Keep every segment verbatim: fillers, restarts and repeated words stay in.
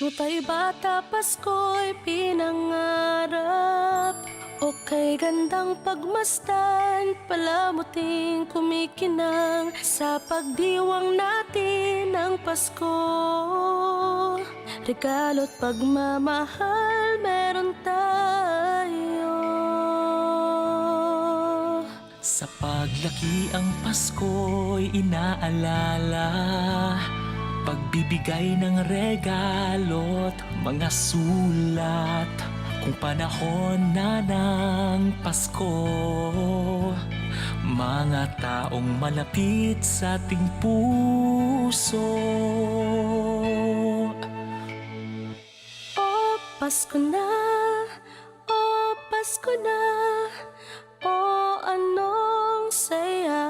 Tutay bata, Pasko'y pinangarap. O kay gandang pagmasdan, palamuting kumikinang. Sa pagdiwang natin ng Pasko, regalo't pagmamahal meron tayo. Sa paglaki ang Pasko'y inaalala, pagbibigay ng regalo't mga sulat. Kung panahon na ng Pasko, mga taong malapit sa ating puso. O Pasko na, o Pasko na, o anong saya.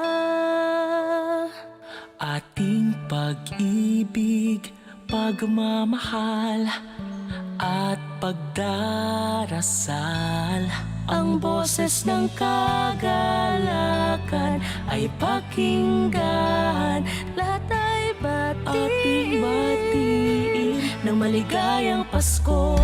Ating pag-ibig, pagmamahal, at pagdarasal. Ang boses ng kagalakan ay pakinggan. Lahat ay batiin. Ating batiin ng maligayang Pasko.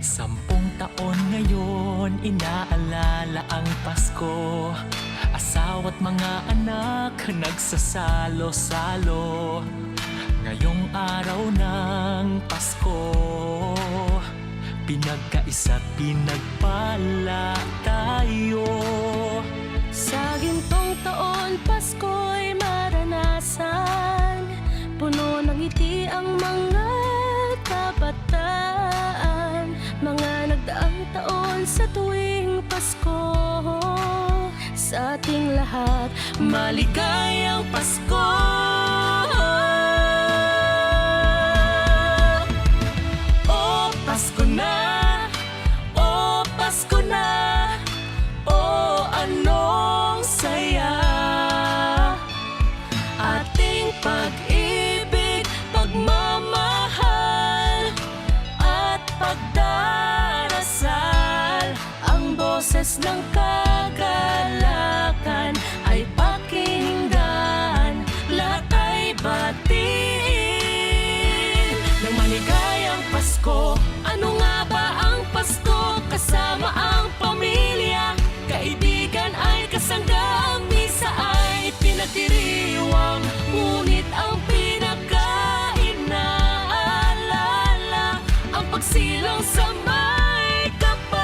Sampung taon ngayon, inaalala ang Pasko. Asawa't mga anak nagsasalo-salo. Ngayong araw ng Pasko, pinagkaisa't pinagpala tayo. Sa gintong taon, Pasko'y maranasan. Puno ng ngiti ang mga kabataan. Mga nagdaang taon, sa tuwing Pasko, sa ating lahat, maligayang Pasko. O Pasko na, o Pasko na, o anong saya. Ating pag-ibig, pagmamahal, at pagdarasal. Ang boses ng kagalakan ay pakinggan, lahat ay batiin ng maligayang Pasko. Ano nga ba ang Pasko? Kasama ang pamilya, kaibigan ay kasangga. Ang misa ay pinagdiriwang, ngunit ang pinakainaalala, ang pagsilang sa may kapal.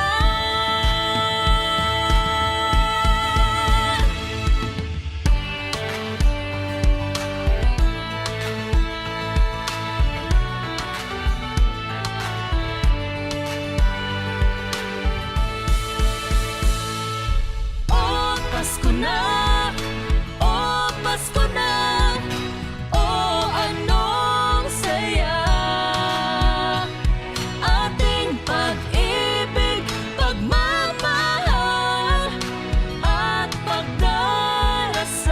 O Pasko na, o Pasko na, o anong saya. Ating pag-ibig, pagmamahal, at pagdarasal.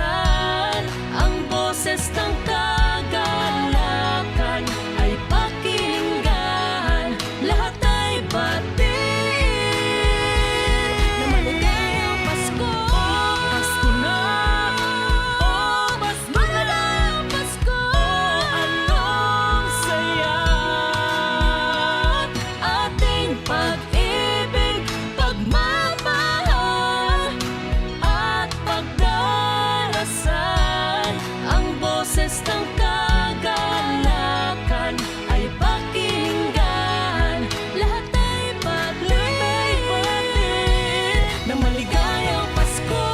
Ang boses ng kagalakan ay pakinggan, lahat ay batiin. Na maligayang Pasko. O Pasko na, o Pasko na, maligayang Pasko. O anong saya. Ating pag-ibig, pagmamahal, at pagdarasal. Ang boses ng kagalakan ay pakinggan, lahat ay batiin. Na maligayang Pasko.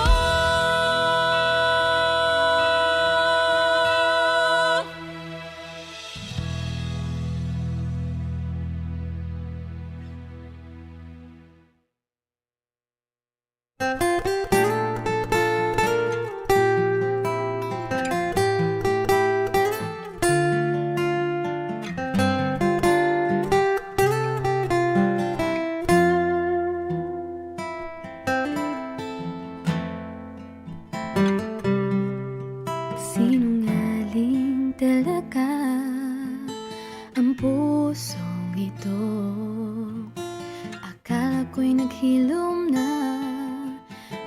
Sinungaling talaga ang pusong ito. Akala ko Ako'y naghilom na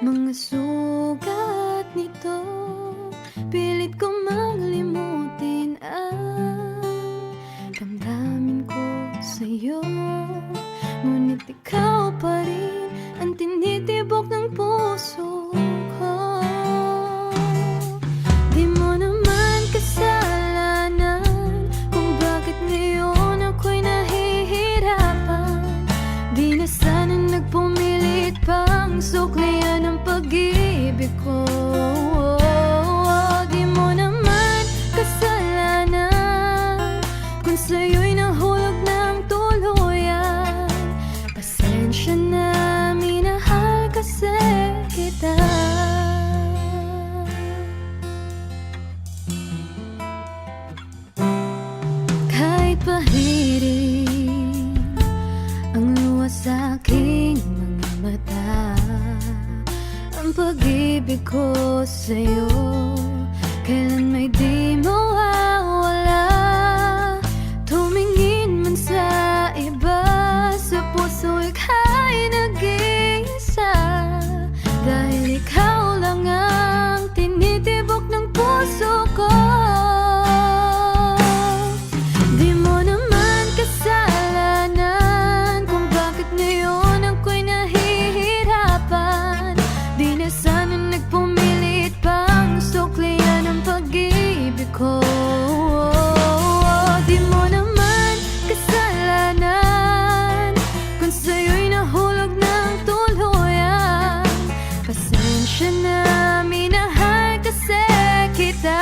mga sugat nito. Pilit ko manglimutin ang damdamin ko sa'yo. Ngunit ikaw pa rin ang tinitibok ng puso ko. Di mo naman kasalanan kung bakit ngayon ako'y nahihirapan. Di na sana nagpumilit pang suklian ang pag-ibig ko. Di mo naman kasalanan kung sa'yo'y nahulog ng tuluyan. Pasensya na, minahal kasi kita. Kahit pahiring ang luha sa aking mga mata, ang pag-ibig ko sa'yo kailan may di mawawala. Tumingin man sa iba, sa puso ika'y nag-iisa. Dahil ikaw lang ang tinitibok ng puso ko. Di mo naman kasalanan kung bakit ngayon ako'y nahihirapan. Di na sana nagpumilit pang suklian ang pag-ibig ko. Di mo naman kasalanan kung sa'yo'y nahulog ng tuluyan. Pasensya na, minahal kasi kita.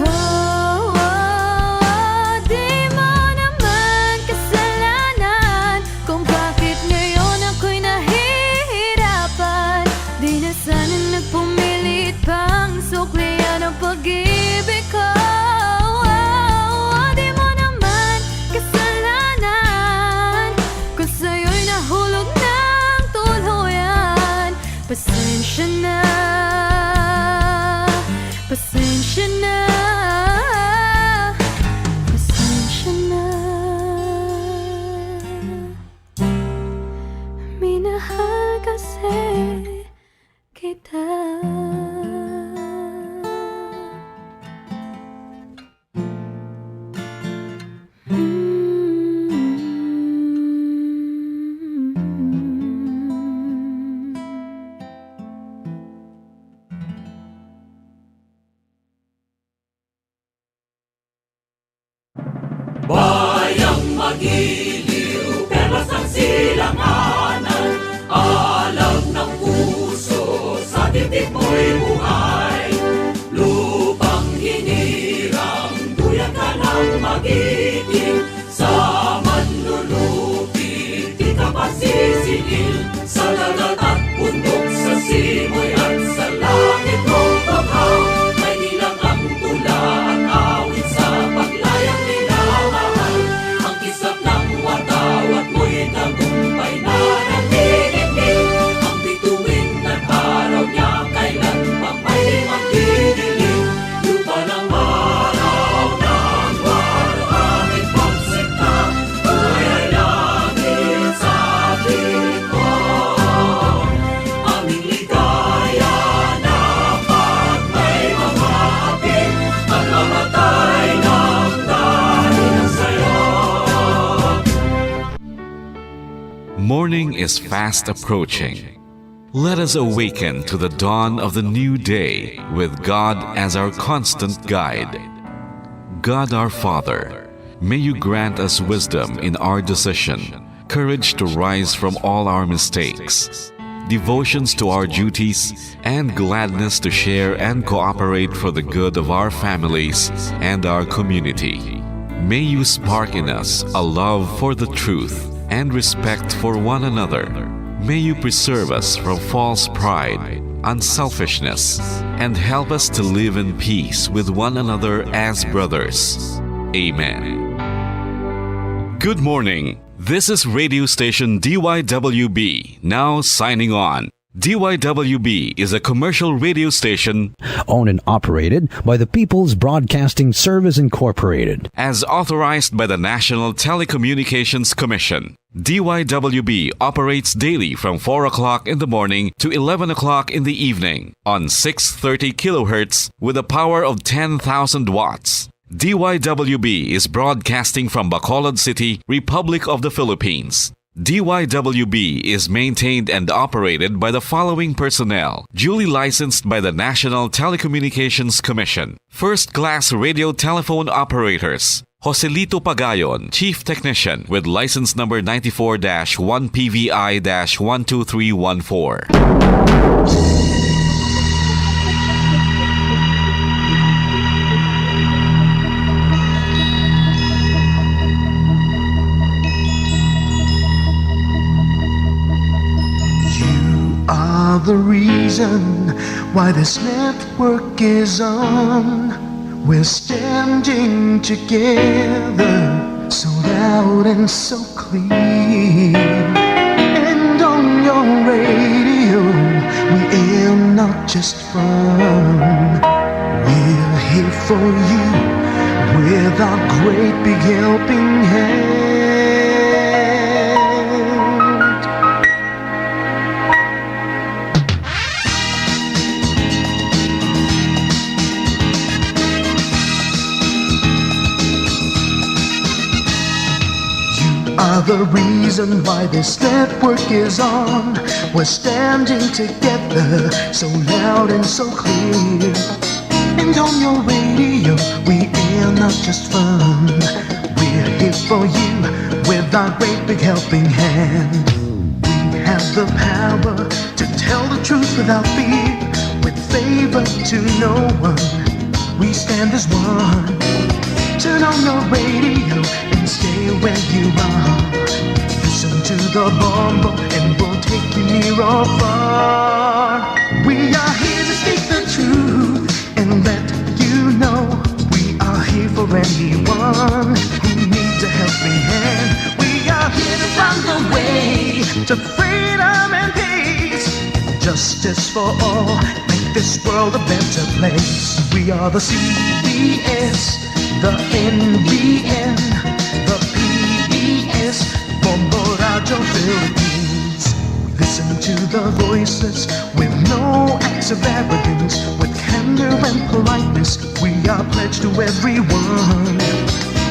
Oh, di mo naman kasalanan kung bakit ngayon ako'y nahihirapan. Di na sana nagpumilit pang suklian ang pag-ibig ko. Oh, di mo naman kasalanan kung sa'yo'y nahulog ng tuluyan. Pasensya na, pasensya na, pasensya na. Minahal kasi kita. Bayang magiliw, perlas ang silanganan, alam ng puso, sa titik mo'y buhay. Lupang hinirang, duyan ka ng magiting, sa manlulupi, di ka pasisiil. Sa dagat at bundok, sa simoy at sa langit mong baba, may nilang ang tula at awit sa paglayang minamahal. Ang kisap ng watawat mo'y tagumpay na nanginginig. Ang bituin at araw niya kailan pa may magdidilim. Lupa ng araw ng waluhan ay pagsinta, buhay ay langit sa atin. Aming ligaya na pag may mga api, at mamatay ng dahil sa'yo. Morning is fast approaching. Let us awaken to the dawn of the new day with God as our constant guide. God our Father, may you grant us wisdom in our decision, courage to rise from all our mistakes, devotions to our duties, and gladness to share and cooperate for the good of our families and our community. May you spark in us a love for the truth and respect for one another. May you preserve us from false pride, unselfishness, and help us to live in peace with one another as brothers. Amen. Good morning. This is radio station D Y W B, now signing on. D Y W B is a commercial radio station owned and operated by the People's Broadcasting Service Incorporated. As authorized by the National Telecommunications Commission. D Y W B operates daily from four o'clock in the morning to eleven o'clock in the evening on six thirty kilohertz with a power of ten thousand watts. D Y W B is broadcasting from Bacolod City, Republic of the Philippines. D Y W B is maintained and operated by the following personnel, duly licensed by the National Telecommunications Commission. First class radio telephone operators. Joselito Pagayon, Chief Technician, with license number ninety-four dash one P V I dash one two three one four. You are the reason why this network is on. We're standing together, so loud and so clear. And on your radio, we aim not just fun. We're here for you with our great big helping hand. You are the reason why this network is on. We're standing together, so loud and so clear. And on your radio, we air not just fun. We're here for you with our great big helping hand. We have the power to tell the truth without fear, with favor to no one. We stand as one. Turn on your radio and stay where you are. Listen to the Bombo and we'll take you near or far. We are here to speak the truth and let you know we are here for anyone who needs a helping hand. We are here to find the way to freedom and peace. Justice for all, make this world a better place. We are the C B S, the N B N, the P B S, Bombo Radio Philippines. Listen to the voices with no acts of arrogance, with candor and politeness. We are pledged to everyone.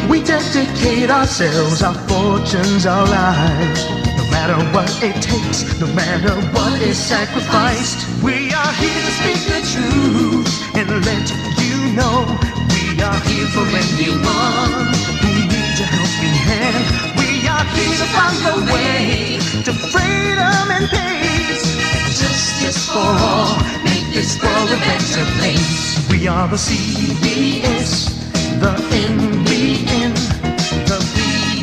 We dedicate ourselves, our fortunes, our lives. No matter what it takes, no matter what is sacrificed, we are here to speak the truth and let you know we are here for anyone who needs a helping hand. We are here to find a way to freedom and peace and justice for all. Make this world a better place. We are the C B S, the N B N, the P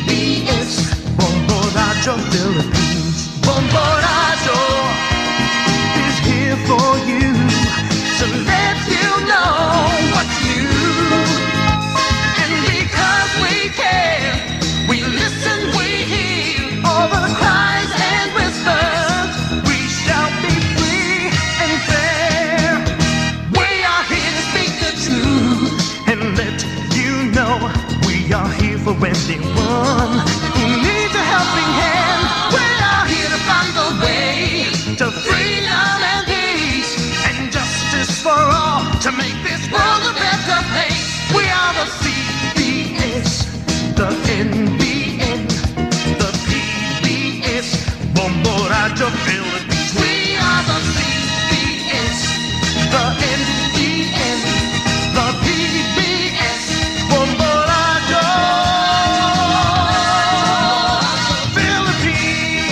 B S, Bombo Radio Philippines. Bombo Radio is here for you to let you know what you and because we care, we listen, we hear all the cries and whispers. We shall be free and fair. We are here to speak the truth and let you know we are here for anyone who needs a helping hand. We are here to find the way to freedom and peace and justice for all to make this world a better place. We are the C B S, the N B N, the P B S, Bombo Radio Philippines. We are the C B S, the N B N, the P B S, Bombo Radio Philippines.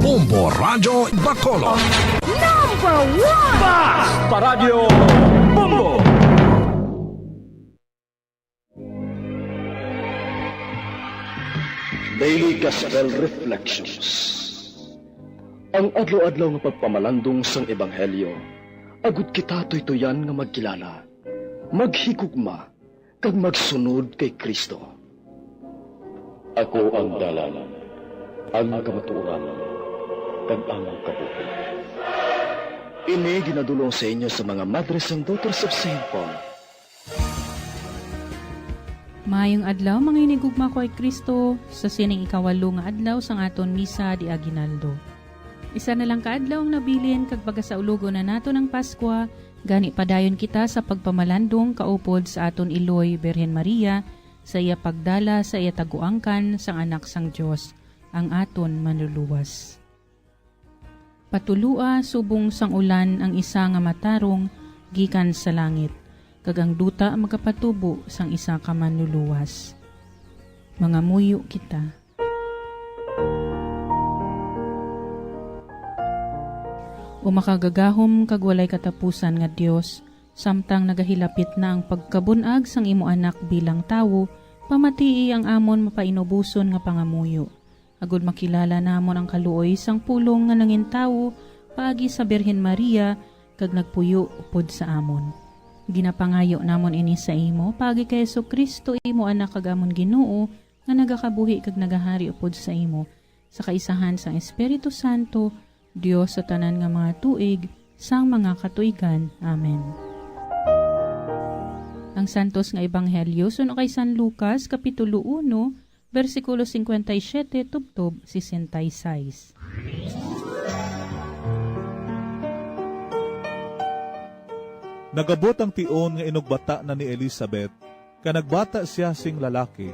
Bombo Radio Bacolod. Number one! Basta Radyo Bombo! Daily Gospel Reflections. Ang adlaw-adlaw nga pagpamalandong sang Ebanghelyo, agud kita tuytuyan nga magkilala, maghigugma, kag magsunod kay Cristo. Ako ang dalan, ang kamatuoran, kag ang kabuhi. Ini ginadulong sa inyo sa mga Madres and Daughters of Saint Paul. Maayong adlaw, mga hinigugma ko kay Cristo. Sa sining ikawalo nga adlaw sang aton misa di aguinaldo. Isa na lang ka adlaw ang nabilin, kag pagasaulogon na naton ang Paskwa, gani padayon kita sa pagpamalandong kaupod sa aton iloy Birhen Maria, sa iya pagdala sa iya taguangkan sang Anak sang Dios, ang aton Manluluwas. Patulua subong sang ulan ang isa nga matarong gikan sa langit, kag ang duta magapatubo sang isa ka manluluwas. Mangamuyo kita. O makagagahom kag walay katapusan nga Dios, samtang nagahilapit na ang pagkabun-ag sang imo Anak bilang tawo, pamatii ang amon mapainuboson nga pangamuyo, agud makilala namon ang kaluoy sang pulong nga nangin tawo paagi sa Birhen Maria kag nagpuyo upod sa amon. Ginapangayo namon ini sa imo paagi kay Jesu-Cristo, imo Anak kag amon Ginoo, nga nagakabuhi kag nagahari upod sa imo, sa kaisahan sang Espiritu Santo, Dios sa tanan nga mga tuig, sang mga katuigan. Amen. Ang Santos nga Ebanghelyo suno kay San Lucas, Kapitulo uno, bersikulo cincuenta y siete tubtob sesenta y seis. Nagabot ang tion nga inugbata na ni Elizabeth, kag nagbata sia sing lalaki.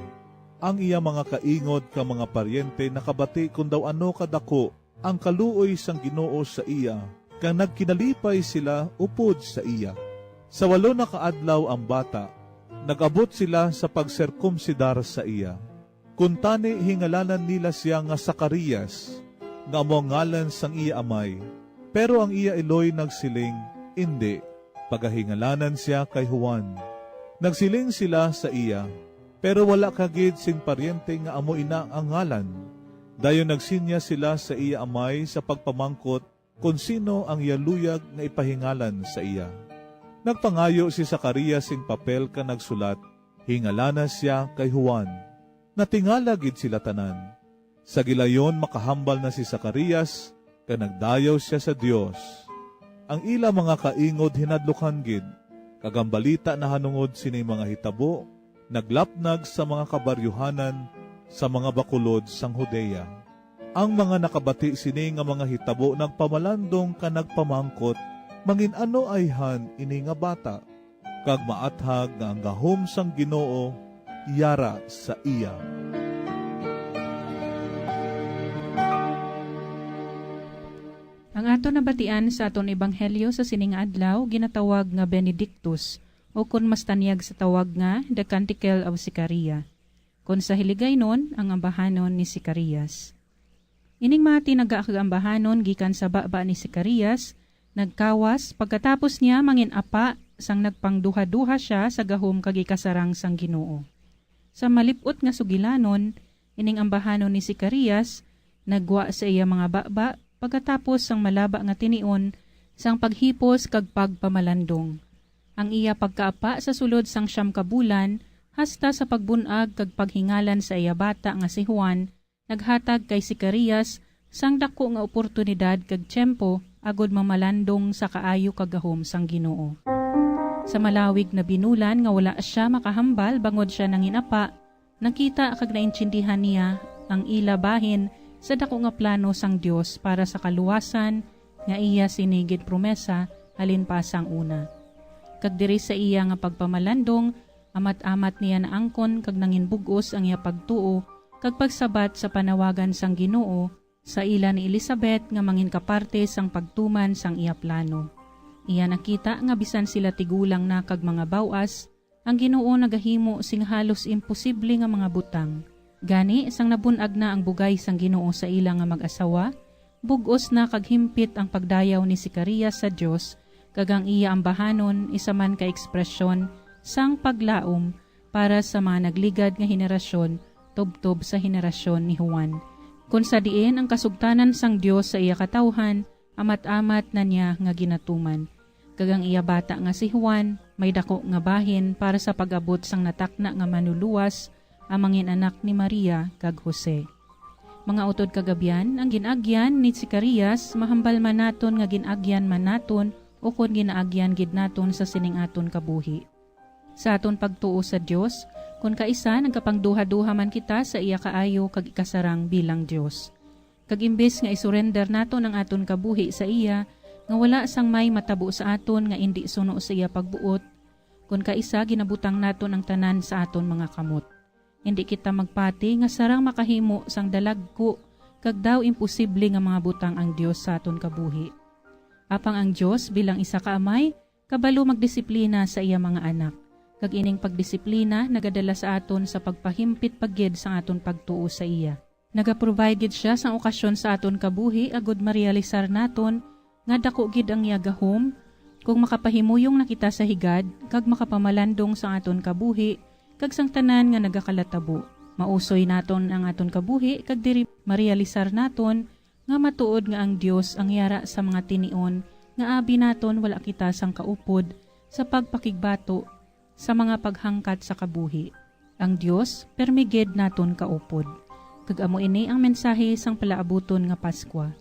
Ang iya mga kaingod kag mga paryente nakabati kon daw ano kadako ang kaluoy sang Ginoo sa iya, kag nagkinalipay sila upod sa iya. Sa walo na ka adlaw ang bata, nag-abot sila sa pagserkumsidar sa iya. Kuntani hingalanan nila sia nga Zacarias, nga amo ang ngalan sang iya amay. Pero ang iya iloy nagsiling, "Indi, pagahingalanan sia kay Juan." Nagsiling sila sa iya, "Pero wala ka gid sing paryente nga amo ina ang ngalan." Dayon nagsinyas sila sa iya amay sa pagpamangkot kon sino ang iya luyag nga ipahingalan sa iya. Nagpangayo si Zacarias sing papel kag nagsulat, "Hingalana sia kay Juan." Natingala gid sila tanan. Sa gilayon makahambal na si Zacarias, kag nagdayaw sia sa Dios. Ang ila mga kaingod hinadlukan gid, kag ang balita nahanungod sining mga hitabo naglapnag sa mga kabaryuhanan sa mga bakulod sang Judea. Ang mga nakabati sini nga mga hitabo nagpamalandong kag nagpamangkot, "Mangin-ano ayhan ini nga bata?" Kag maathag nga ang gahom sang Ginoo yara sa iya. Ang aton nabatian sa aton ebanghelyo sa sini nga adlaw ginatawag nga Benedictus, o kon mas tanyag sa tawag nga The Canticle of Zechariah, kon sa Hiligaynon, ang ambahanon ni Zacarias. Ining mga tinaga kag ambahanon gikan sa baba ni Zacarias nagkawas pagkatapos niya mangin-apa sang nagpangduhaduha sia sa gahom kag ikasarang sang Ginoo. Sa malip-ot nga sugilanon, ining ambahanon ni Zacarias naggwa sa iya mga baba pagkatapos sang malaba nga tinion sang paghipos kag pagpamalandong. Ang iya pagkaapa sa sulod sang siyam ka bulan hasta sa pagbun-ag kag paghingalan sa iya bata nga si Juan naghatag kay Zacarias sang daku nga oportunidad kag tiyempo agud mamalandong sa kaayo kag gahom sang Ginoo. Sa malawig na binulan nga wala sia makahambal bangod sia nangin-apa, nakita kag naintindihan niya ang ila bahin sa daku nga plano sang Dios para sa kaluwasan nga iya sini ginpromesa halin pa sang una. Kag diri sa iya nga pagpamalandong, amat-amat niya naangkon kag nanginbug-os ang iya pagtuo kag pagsabat sa panawagan sang Ginoo sa ila ni Elizabeth nga manginkaparte sang pagtuman sang iya plano. Iya nakita nga bisan sila tigulang na kag mga baw-as, ang Ginoo nagahimo sing halos imposible nga mga butang. Gani, sang nabun-ag na ang bugay sang Ginoo sa ila nga mag-asawa, bug-os na kag himpit ang pagdayaw ni Zacarias sa Dios, kag ang iya ambahanon isa man ka ekspresyon sang paglaom para sa mga nagligad nga henerasyon tubtob sa henerasyon ni Juan, kon sa diin ang kasugtanan sang Dios sa iya katawhan amat-amat na niya nga ginatuman, kag ang iya bata nga si Juan may daku nga bahin para sa pag-abot sang natakna nga manluluwas, ang mangin-anak ni Maria kag Jose. Mga utod kag abyan, ang gin-agyan ni Zacarias mahambal man naton nga gin-agyan man naton ukon ginaagyan gid naton sa sining aton kabuhi. Sa aton pagtuo sa Dios, kon kaisa nagkapangduhaduha man kita sa iya kaayo kag ikasarang bilang Dios, kag imbes nga isurrender naton ang aton kabuhi sa iya, nga wala sang may matabo sa aton nga indi suno sa iya pagbuot, kon kaisa ginabutang naton ang tanan sa aton mga kamot, indi kita magpati nga sarang makahimo sang dalagku kag daw imposible nga mga butang ang Dios sa aton kabuhi. Apang ang Dios, bilang isa ka amay, kabalo magdisiplina sa iya mga anak, kag ining pagdisiplina nagadala sa aton sa pagpahimpit pa gid sang aton pagtuo sa iya. Nagaprovide gid sia sang okasyon sa aton kabuhi agud marealisar naton nga daku gid ang iya gahom, kung makapahimuyong na kita sa higad kag makapamalandong sang aton kabuhi kag sang tanan nga nagakalatabo. Mausoy naton ang aton kabuhi kag diri marealisar naton nga matuod nga ang Dios ang yara sa mga tinion nga abi naton wala kita sang kaupod sa pagpakigbato sa mga paghangkat sa kabuhi. Ang Dios permi gid naton kaupod. Kag amo ini ang mensahe sang palaabuton nga Paskwa.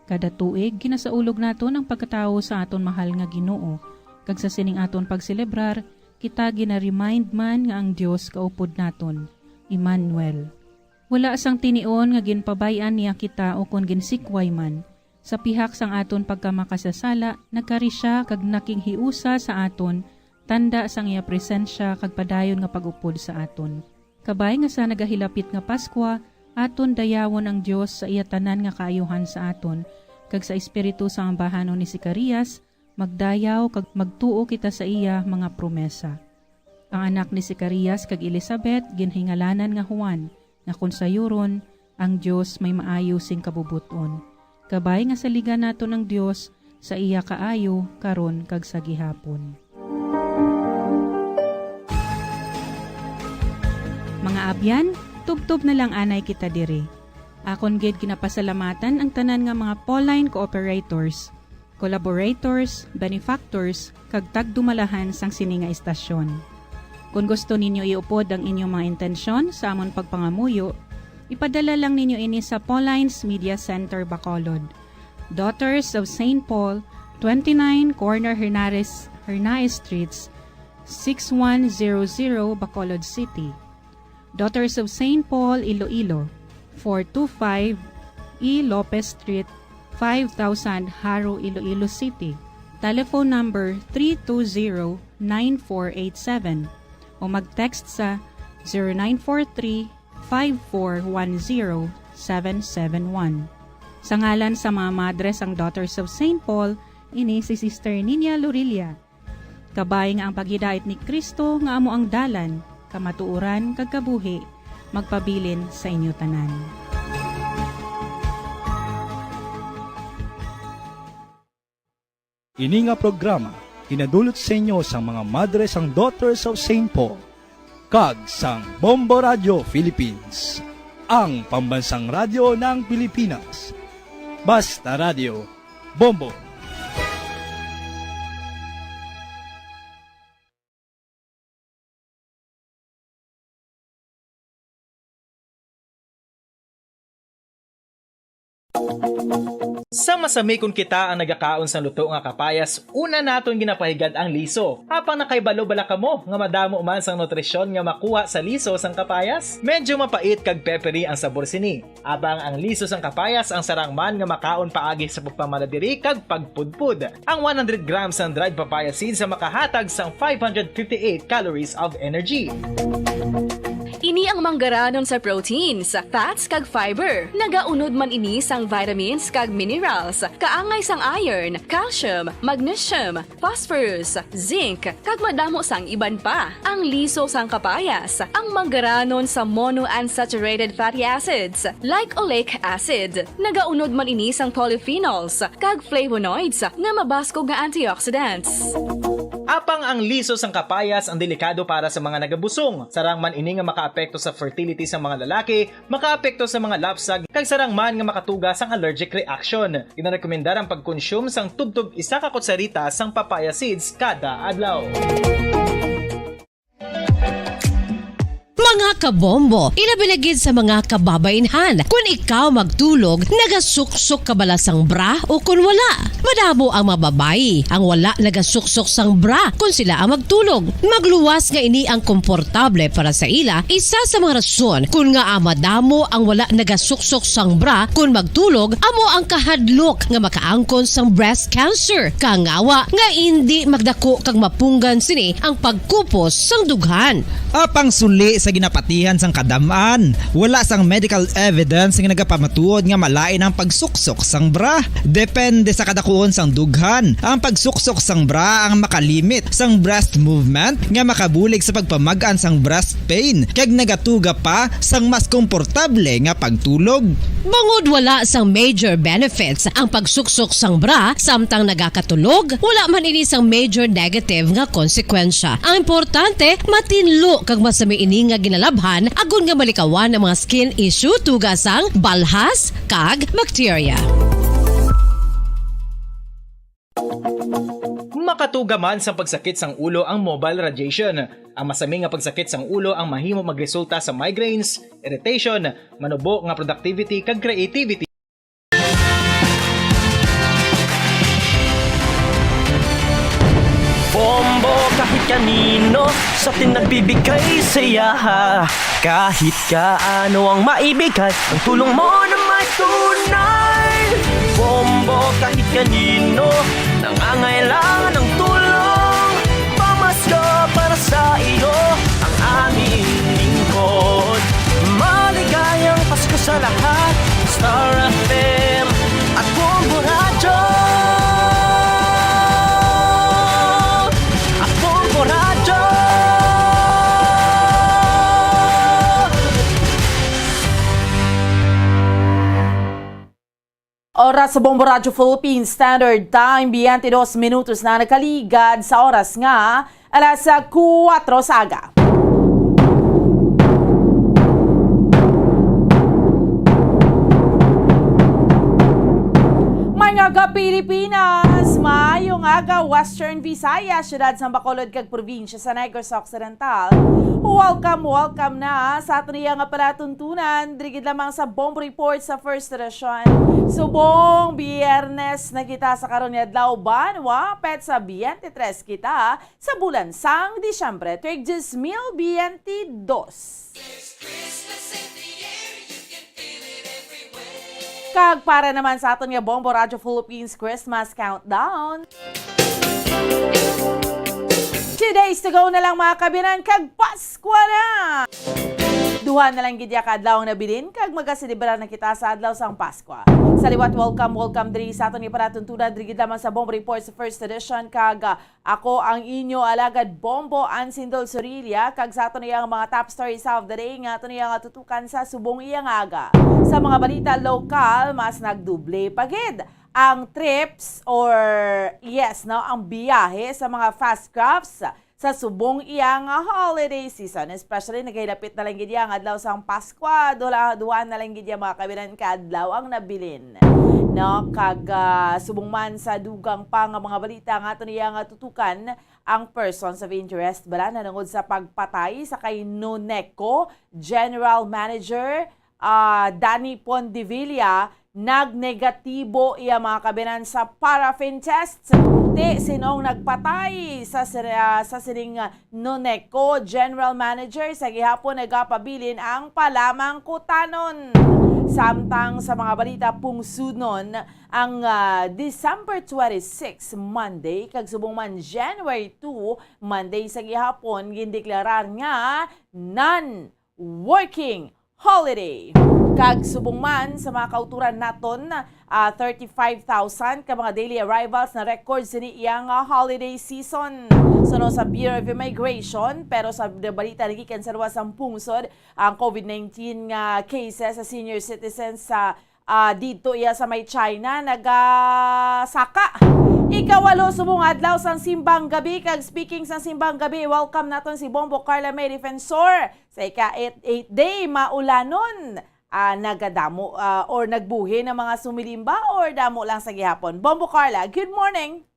Kada tuig, ginasaulog naton ang pagkatawo sa aton mahal nga Ginoo, kag sa sining aton pagselebrar, kita gina-remind man nga ang Dios kaupod naton, Emmanuel. Wala sang tinion nga ginpabay-an niya kita ukon ginsikway man. Sa pihak sang aton pagkamakasasala, nagkari sia kag nakighiusa sa aton, tanda sang iya presensya kag padayon nga pag-upod sa aton. Kabay nga sa nagahilapit nga Paskwa, aton dayawon ang Dios sa iya tanan nga kaayuhan sa aton, kag sa espiritu sang ambahanon ni Zacarias, magdayaw kag magtuo kita sa iya mga promesa. Ang anak ni Zacarias kag Elizabeth ginhingalanan nga Juan, nga kon sayuron, ang Dios may maayo sing kabubot-on. Kabay nga saligan naton ang Dios sa iya kaayo karon kag sa gihapon. Mga abyan, tubtob na lang anay kita diri. Akon gid ginapasalamatan ang tanan nga mga Pauline cooperators, collaborators, benefactors, kag tagdumalahan sang sini nga istasyon. Kon gusto ninyo iupod ang inyong mga intensyon sa amon pagpangamuyo, ipadala lang ninyo ini sa Pauline's Media Center, Bacolod, Daughters of Saint Paul, twenty-nine Corner Hernares, Hernaez Streets, six one zero zero, Bacolod City. Daughters of Saint Paul, Iloilo, four two five E Lopez Street, five thousand, Jaro, Iloilo City. Telephone number three two zero, nine four eight seven o mag-text sa zero nine four three, five four one zero, seven seven one. Sa ngalan sa mga madre sang Daughters of Saint Paul, ini si Sister Ninia Lorilla. Kabay nga ang paghidait ni Cristo nga amo ang dalan, kamatuoran, kag kabuhi, magpabilin sa inyo tanan. Ini nga programa ginadulot sa inyo sang mga madre sang Daughters of Saint Paul kag sang Bombo Radio Philippines, ang pambansang radyo ng Pilipinas. Basta Radio, Bombo. Sa masami kon kita ang nagakaon sang luto nga kapayas, una naton ginapahigad ang liso. Apang nakahibalo bala kamo nga madamo man sang nutrisyon nga makuha sa liso sang kapayas? Medyo mapait kag peppery ang sabor sini. Apang ang liso sang kapayas ang sarang man nga makaon paagi sa pagpamala diri kag pagpudpod. Ang one hundred grams sang dried papaya seeds ang makahatag sang five hundred fifty-eight calories of energy. Ini ang manggaranon sa proteins, fats, kag fiber. Nagaunod man ini sang vitamins kag minerals, kaangay sang iron, calcium, magnesium, phosphorus, zinc, kag madamo sang iban pa. Ang liso sang kapayas, ang manggaranon sa monounsaturated fatty acids, like oleic acid. Nagaunod man ini sang polyphenols kag flavonoids nga mabaskog nga antioxidants. Apang ang liso sang kapayas ang delikado para sa mga nagabusong. Sarang man ini nga makaapekto sa fertility sang mga lalaki, makaapekto sa mga lapsag, kag sarang man nga makatuga sang allergic reaction. Ginarekomendar ang pagkonsume sang tubtob isa ka kutsarita sang papaya seeds kada adlaw. Mga kabombo, ilabi na gid sa mga kababainhan, kun ikaw magtulog, nagasuksok ka bala sang bra o kun wala? Madamo ang mga babayi ang wala nagasuksok sang bra kun sila ang magtulog. Magluwas nga ini ang komportable para sa ila, isa sa mga rason kun ngaa madamo ang wala nagasuksok sang bra kun magtulog amo ang kahadlok nga makaangkon sang breast cancer. Kangawa nga indi magdako kag mapunggan sini ang pagkupos sang dughan. Apang suli sa ginapatihan sang kadam-an, wala sang medical evidence nga nagapamatuod nga malain ang pagsuksok sang bra. Depende sa kadakuon sang dughan, ang pagsuksok sang bra ang makalimit sang breast movement nga makabulig sa pagpamag-an sang breast pain kag nagatuga pa sang mas komportable nga pagtulog. Bangod wala sang major benefits ang pagsuksok sang bra samtang nagakatulog, wala man ini sang major negative nga konsekwensya. Ang importante, matinlo kag masami ini nga ginalabhan agod nga malikawan ang mga skin issue tuga sang balhas kag bakterya. Makatuga man sang pagsakit sang ulo ang mobile radiation. Ang masami nga pagsakit sang ulo ang mahimo magresulta sa migraines, irritation, manubo nga productivity kag creativity. Bombo kahit kanino sa atin nagbibigay saya. Kahit kaano ang maibigay, ang tulong mo na may tunay. Bombo kahit kanino nangangailangan ng tulong. Pamasko para sa iyo ang aming lingkod. Maligayang Pasko sa lahat. Star F M at Bombo Radyo. At Bombo Radyo. Oras sa Bombo Radyo Philippines Standard Time, twenty-two minutos na nakaligad sa oras nga alas kuwatro sa aga. Mga ka-Pilipinas, maayong aga, Western Visayas, siyudad sang Bacolod kag probinsya sa Negros Occidental. Welcome, welcome na sa aton iya nga palatuntunan, diri gid lamang sa Bomb Report sa First Edition. Subong Biyernes na kita sa karon nga adlaw, banwa, petsa twenty-three kita sa bulan sang Disyembre, twenty twenty-two. Kag para naman sa aton nga Bombo Radyo Philippines Christmas Countdown. Two days to go na lang, mga kabinan, kag Paskwa na! Duha na lang gid ya ka adlaw ang nabilin, kag magaselebrar na kita sa adlaw sang Paskwa. Sa liwat, welcome, welcome diri sa aton nga palatuntunan, diri gid lamang sa Bombo Report sa First Edition, kag, ah, ako ang inyo alagad Bombo Ansindol Sorilla, kag sa aton iya nga mga top stories of the day nga aton iya nga tutukan sa subong iya nga aga. Sa mga balita lokal, mas nagdoble pa gid ang trips or, yes, no, ang biyahe sa mga fast crafts sa subong iya nga holiday season, especially nagahilapit na lang gid iya nga adlaw sang Paskwa, duha, duha na lang gid iya, mga kabinan, ka adlaw ang nabilin, no? Kag, ah, subong man sa dugang pa nga mga balita nga aton iya nga tutukan, ang persons of interest bala nanungod sa pagpatay sa kay Noneco General Manager, ah, Danny Pondevilla, nagnegatibo iya, mga kabinan, sa paraffin test. Ti sino ang nagpatay sa sir-, ah, sa sining, ah, Noneco General Manager, sa gihapon nagapabilin ang palamangkutanon. Samtang sa mga balita pungsudnon, ang, ah, December twenty-six, Monday, kag subong man January two, Monday sa gihapon, gindeklarar nga non-working holiday. Kag subong man sa mga kauturan naton, ah, thirty-five thousand ka mga daily arrivals na record sini iya nga holiday season. Suno sa Bureau of Immigration, pero sa balita nagikan sa luwas sang pungsod, ang COVID nineteen nga cases sa senior citizens sa Ah, didto iya sa may China, nagasaka. Ikawalo subong adlaw sang simbang gabi, kag speaking sang simbang gabi, welcome naton si Bombo Carla May Defensor. Sa ika eight eight day, maulanon, ah, nagadamo, ah, or nagbuhi ng mga sumilimba, or damo lang sa gihapon? Bombo Carla, good morning.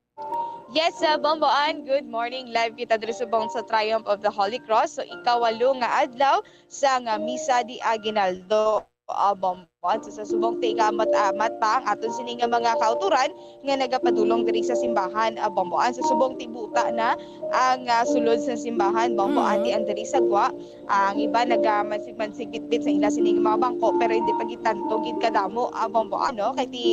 Yes, uh, Bomboan, good morning. Live kita diri subong sa Triumph of the Holy Cross. So, ikawalo nga adlaw sa nga Misa de Aguinaldo, uh, Bomboan. So, sa subong tigamat-amat pa ang aton sini nga mga kauturan nga nagapadulong diri sa simbahan, uh, Bomboan. Sa subong tibuta na ang, uh, sulod sa simbahan, Bomboan, Mhm. ti ang diri sa gwa. Ang iba nagamansig-mansig bitbit sa ila sining mga bangko, pero hindi pa gid tanto gid kadamo ang bambuan, no? Kay ti,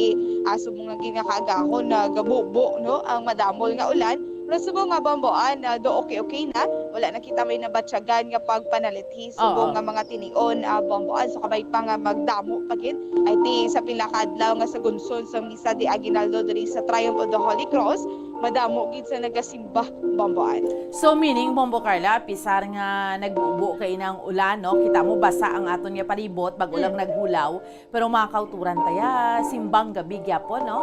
ah, subong nga gid nga kaagahon, nagabubo, no, ang madamol nga ulan. Pero subong nga bambuan, ah, do okay-okay na. Wala na kita may nabatyagan nga pagpanalithi. Subong Oo. nga mga tinion, ah, bambuan. So, kabay pa nga magdamo pa gid. Ay ti sa pila ka adlaw nga sa gunson sa Misa de Aguinaldo diri sa Triumph of the Holy Cross, madamo gid sa nagasimba, bambuan. So, meaning, Bombo Carla, pisar nga nagbubo kay nang ulan, no? Kita mo, basa ang aton nga palibot, bag-o lang Mm. naghulaw, pero mga kauturan taya, simbang gabi gyapon, no?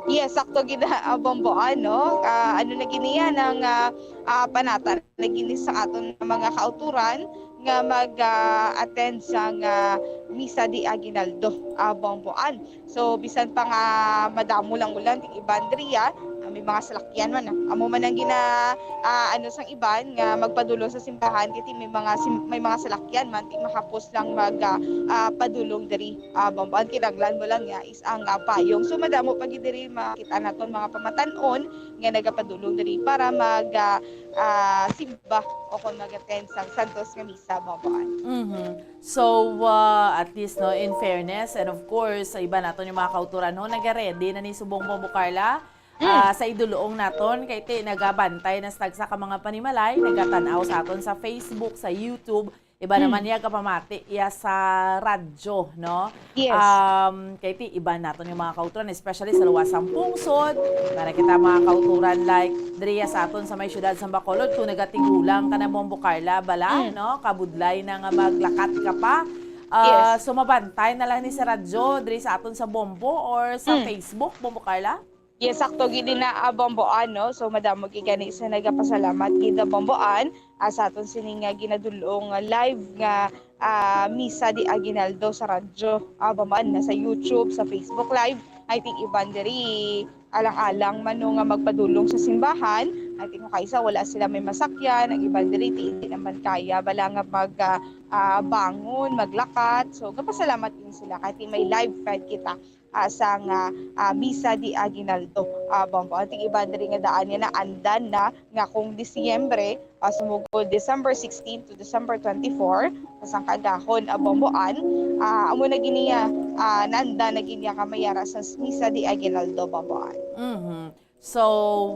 Yes, sakto gid na, ah, Bomboan, no? Ah, ano na gid niya, nang, ah, ah, panata na gid ni sa aton nga mga kauturan nga mag, ah, attend sa nga Misa de Aguinaldo, ah, Bomboan. So, bisan pa nga madamo lang ulan, ti iban diri, ah, may mga salakyan man, ah. Amo man ang gina-, ah, ano sang iban nga magpadulong sa simbahan, kay ti may mga sim-, may mga salakyan man, ti mahapos lang mag, ah, ah, padulong diri, ah, Bomboan. Kinahanglan mo lang nga is ang, ah, payong. So, madamo pa gid diri makita naton mga pamatan-on nga nagapadulong diri para mag, ah, ah, simba o kung mag-attend sang santos nga misa, Bomboan. Mhm. So, ah, at least, no, in fairness, and of course, sa iba naton yung mga kauturan, no, nagaready na ni subong, Bombo Carla, Mm. ah, sa idulong naton, kay ti, nagabantay na sa tagsa ka mga panimalay, nagatan-aw sa aton sa Facebook, sa YouTube, iba Mm. naman niya kapamati iya sa radyo, no? Yes. Um, kay ti, iba naton yung mga kauturan, especially sa luwas sang pungsod, para kita mga kauturan, like, diriya sa aton sa may siyudad sa Bacolod, kung nagatigulang ka na, Bombo Carla, bala, Mm. no? Kabudlay na nga maglakat ka pa. Ah, Yes. so, mabantay na lang ni sa radyo, diri sa aton sa Bombo or sa Mm. Facebook, Bombo Carla? Yes, sakto gid na, ah, Bomboan, no? So, madamo gid gani sa nagapasalamat gid na Bomboan, ah, sa aton sini nga ginadulong nga live nga, ah, Misa de Aguinaldo sa radyo. Ah, Bomboan, na sa YouTube, sa Facebook Live. I think iban diri alang-alang man, no, nga magpadulong sa simbahan. I think kung kaisa wala sila may masakyan, ang iban diri ti hindi naman kaya bala nga mag, ah, ah, bangon, maglakat. So, gapasalamat din sila kahit may live feed kita, ah, sang, ah, ah, Misa de Aguinaldo, ah, Bombo. Ang tig-iban diri nga daan niya na andan na nga kung Disyembre, ah, sumugod December sixteen to December twenty-four, sa sangka gahon, ah, Bomboan, ah, amo na gini, ah, ah, naandan na gini nga mayara sa Misa de Aguinaldo, Bomboan. Mhm. So,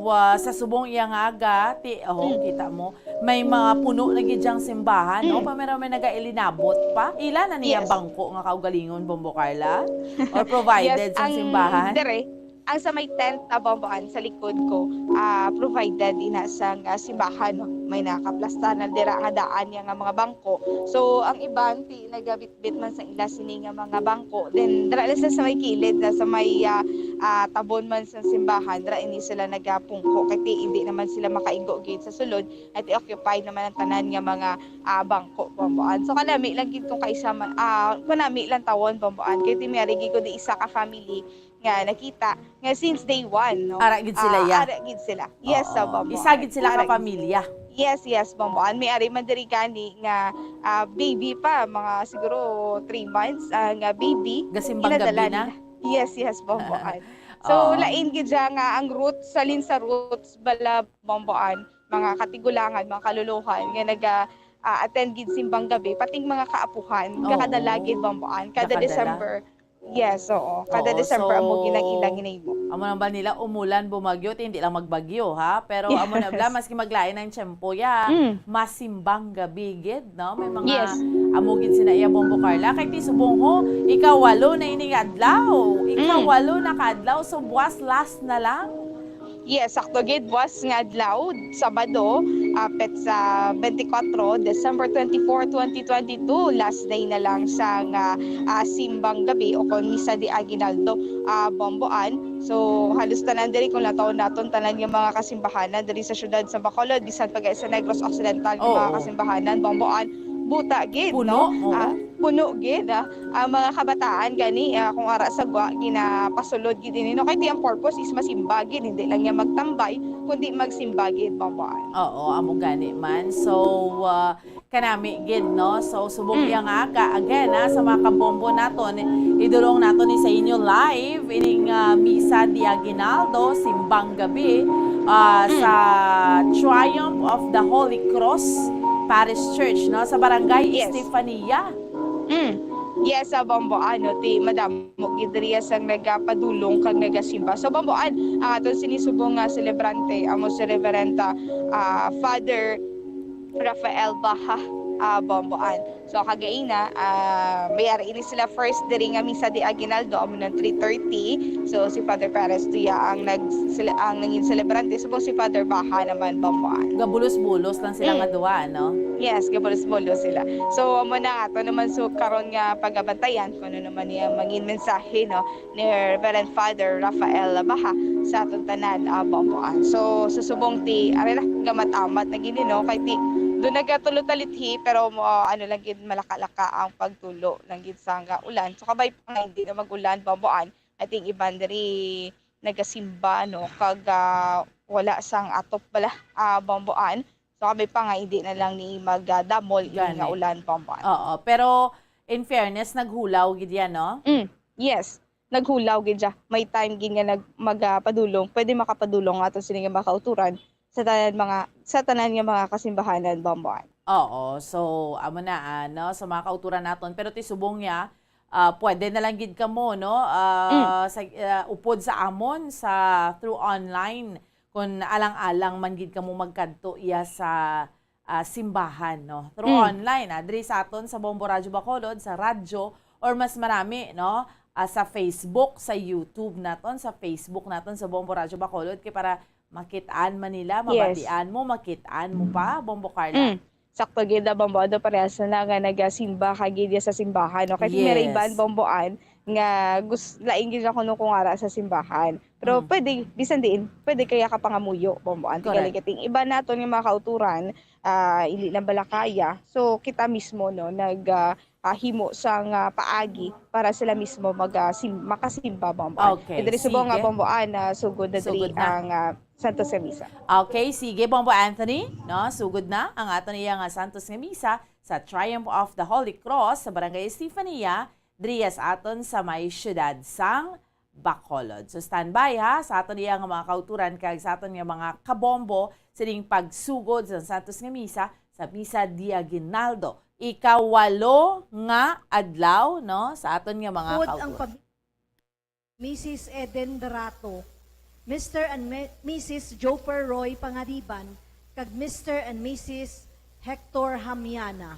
ah, sa subong iya nga aga, ti, oh, Mm. kita mo, may mga puno na gid diyang simbahan, no? Mm. Pa, meron may nagailinabot pa. Ila na niya Yes. bangko nga kaugalingon, Bombo Carla? Or provided Yes, sa ang simbahan? dire, ang sa may tent, ah, Bomboan, sa likod ko, ah, provided ina sang, ah, simbahan, no? May nakaplasta na dira nga daan niya nga mga bangko. So, ang iban, ti, nagabit bit man sa ila sini nga mga bangko. Then, dira lang sila sa may kilid, na sa may, ah, ah, tabon man sa simbahan, dira ini sila nagapungko. Kay ti, hindi naman sila makaigo gid sa sulod. At i-occupy naman ang tanan nga mga, ah, bangko, Bomboan. So, kanami lang gid kung kaisa man, ah, kanami lang tawon, Bomboan. Kay ti, may ari gid ko di isa ka family nga nakita nga since day one, no? Ara gid sila, Ah, ya? Ara gid sila. Yes, Oo. sa Bomboan. Isa gid sila Ara ka gid pamilya. Yes, yes, Bomboan. May ari man diri gani nga, ah, baby pa, mga siguro three months, ah, nga baby. Gasimbang Ginadala gabi na? nila. Yes, yes, Bomboan. So, Oo. lain gid siya nga ang roots, salin sa roots, bala, Bomboan, mga katigulangan, mga kaluluhan, nga naga, ah, attend gid simbang gabi, pating mga kaapuhan, Oo. kakadala gid, Bomboan, kada Kakadala. December. Yes, oo. Kada Oo, December, amo so, ginang ilang ginahimo. amo nang ba nila, umulan, bumagyo, ti hindi lang magbagyo, ha? Pero amo na Yes. bala, maski maglain ang tiyempo, ya, Mm. masimbang gabi gid, no? May mga Yes. amo gid sina iya, Bombo Carla. Kay ti subong ho, ikawalo na ining adlaw. Mm. Ikawalo na ka adlaw, so buwas last na lang. Yes, sakto gid, buwas nga adlaw, Sabado, ah, petsa twenty-four, December twenty-four, twenty twenty-two, last day na lang sang, ah, ah, simbang gabi o kon misa de aguinaldo, ah, Bomboan. So, halos tanan diri, kung lantawon naton, tanan nga mga kasimbahanan diri sa siyudad sa Bacolod, bisan pa gani sa Negros Occidental, nga mga Oo. kasimbahanan, Bomboan, buta gid, Puno, no? oo. Ah, puno gid, ah, ang mga kabataan gani, ah, kung ara sa gwa, ginapasulod gid ini, no? Kay di ang purpose is masimba gid, hindi lang niya magtambay, kundi magsimba gid, Bomboan. Oo, amo gani man. So, ah, kanami gid, no? So, subong Mm. iya nga ka, again, ah, sa mga kabombo naton, idulong naton ni sa inyo live ining, ah, Misa de Aguinaldo, simbang gabi, ah, Mm. sa Triumph of the Holy Cross Parish Church, no? Sa Barangay Yes. Estefania. Mm. Yes, sa Bomboan, no, ti madamo gid diri sang nagapadulong kag nagasimba. So, Bomboan, ang aton sini subong nga selebrante, amo si Reverend, ah, ah, Father Rafael Baha, ah, Bomboan. So, kagaina, ah, may ari ini sila first diri nga misa de aguinaldo, amo nang three thirty. So, si Father Perez Tuya ang nag-, sele-, ang nangin selebrante. Subong si Father Baha naman, Bomboan. Gabulos-bulos lang sila Mm. nga duwa, no? Yes, gabulos-bulos sila. So, amo na ato naman, so, karon nga pagabantayan kung ano naman niya mangin mensahe, no, ni Reverend Father Rafael Baha sa aton tanan, ah, Bomboan. So, sa subong ti, ari na, gamat-amat na gini, no? Kay ti, doon nagatulo talithi, pero mo, ano lang gid, malaka-laka ang pagtulo lang gid sa nga ulan. So, kabay pa nga hindi na mag-ulan, Bomboan. I think iban diri nagasimba, no? Kag, ah, wala sang atop bala, ah, Bomboan. So, kami pa nga hindi na lang ni magdamol ini nga Gani. ulan, Bomboan. Oo, pero in fairness, naghulaw gid yan, no? Mm, yes. Naghulaw gid siya. May time gid nga nag-, mag, ah, padulong. Pwede makapadulong ato sini nga mga kauturan sa tanan mga, sa tanan nga mga kasimbahanan, Bomboan. Oo, so, amo na, ah, no? Sa mga kauturan naton. Pero ti subong niya, ah, pwede na lang gid kamo, no? Ah, Mm. sa, ah, upod sa amon, sa through online. Kung alang-alang man gid kamo magkadto iya sa, ah, simbahan, no? Through Mm. online, ah, diri sa aton sa Bombo Radyo Bacolod, sa radyo, or mas marami, no? Ah, sa Facebook, sa YouTube naton, sa Facebook naton sa Bombo Radyo Bacolod, kay para makit-an man nila, Yes. mabatian mo, makit-an mo pa, Bombo Carla. Mm. Sakto gid, ah, Bombo, ano, parehas na nga nagasimba ka gid sa simbahan, no? Kay may Yes. iban, Bomboan, nga gus-, lain gid ako nung kung ara sa simbahan. Pero Mm. pwede, bisan diin, pwede kaya ka pangamuyo, Bomboan. Correct. Tingala kating iba naton nga mga kauturan, ah, hindi na bala kaya. So, kita mismo, no, nag, ah, ah, himo sang, ah, paagi para sila mismo mag, ah, sim-, makasimba, Bomboan. Okay, Diri subong nga, sige. Bomboan, ah, sugod na diri Sugod na. ang, ah, Santos nga Misa. Okay, sige, Bombo Anthony, no? Sugod na ang aton iya nga Santos nga Misa sa Triumph of the Holy Cross sa Barangay Estefania, diri sa aton sa may siyudad sang Bacolod. So, standby, ha, sa aton iya nga mga kauturan kag sa aton nga mga kabombo sining pagsugod sa Santos nga Misa, sa Misa de Aguinaldo, ikawalo nga adlaw, no, sa aton nga mga Food ang kauturan. pam-, Missus Eden Darato, Mister and Mi-, Missus Joper Roy Pangadiban, kag Mister and Missus Hector Hamiana.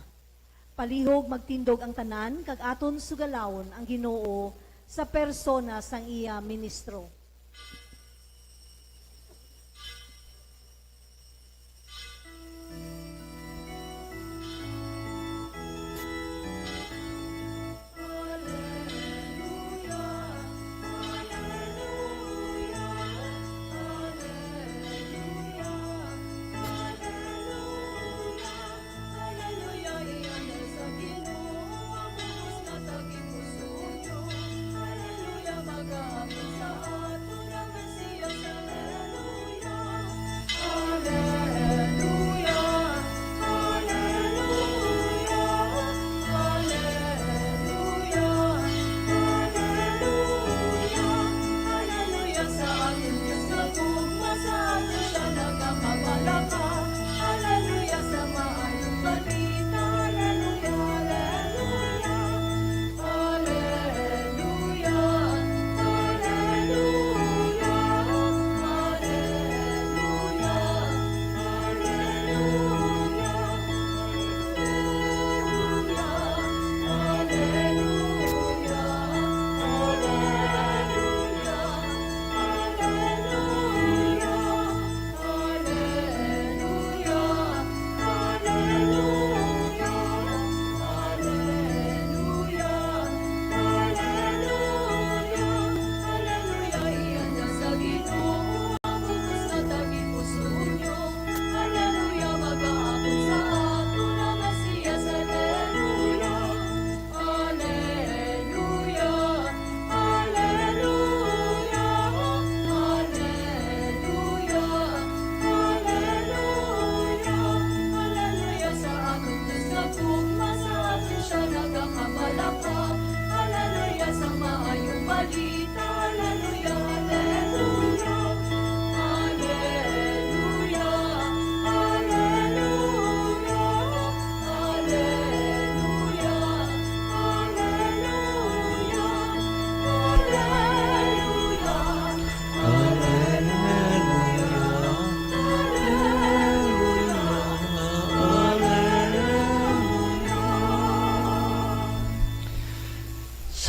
Palihog magtindog ang tanan, kag aton sugalawon ang Ginoo sa persona sang iya ministro.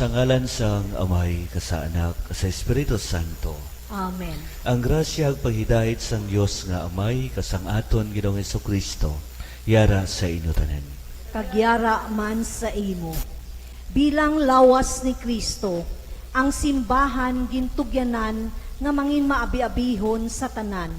Sa ngalan sang Amay, kag sa Anak, kag sa Espiritu Santo. Amen. Ang grasya kag paghidait sang Dios nga Amay, kag sang aton Ginoong Jesu-Cristo, yara sa inyo tanan. Kag yara man sa imo. Bilang lawas ni Cristo, ang simbahan gintugyanan nga mangin maabiabihon sa tanan.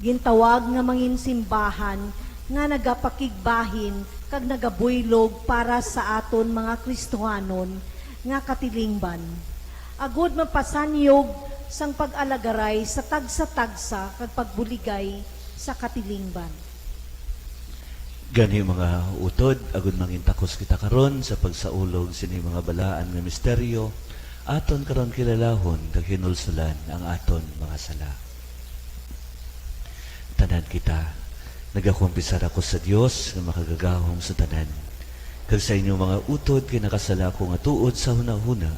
Gintawag nga mangin simbahan nga nagapakigbahin kag nagabuylog para sa aton mga Kristohanon nga katilingban, agud mapasanyog sang pag-alagaray sa tagsa-tagsa kag pagbuligay sa katilingban. Gani, mga utod, agud mangintakos kita karon sa pagsaulog sini mga balaan nga misteryo, aton karon kilalahon kag hinulsulan ang aton mga sala. Tanan kita, nagakumpisar ako sa Dios nga makagagahom sa tanan, kag sa inyo mga utod, kay nakasala ako nga tuod sa hunahuna,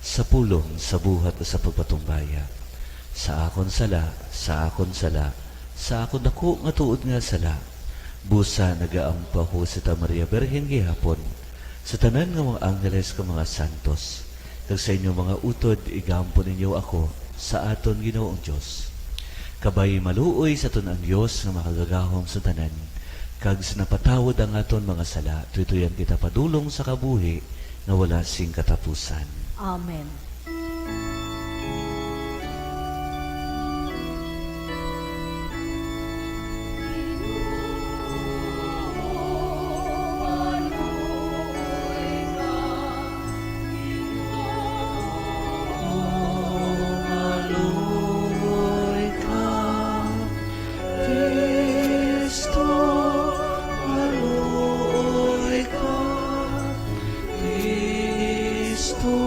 sa pulong, sa buhat, sa pagpatumbaya. Sa akon sala, sa akon sala, sa akon daku nga tuod nga sala. Busa nagaampo ako sa Santa Maria Birhen gihapon, sa tanan nga mga angheles kag mga santos, kag sa inyo mga utod, igaampo ninyo ako sa aton Ginoong Dios. Kabay maluoy sa aton ang Dios nga makagagahom sa tanan, kag sa napatawad ang aton mga sala, tuytuyan kita padulong sa kabuhi nga wala sing katapusan. Amen. Kristo, maluoy ka. Kristo,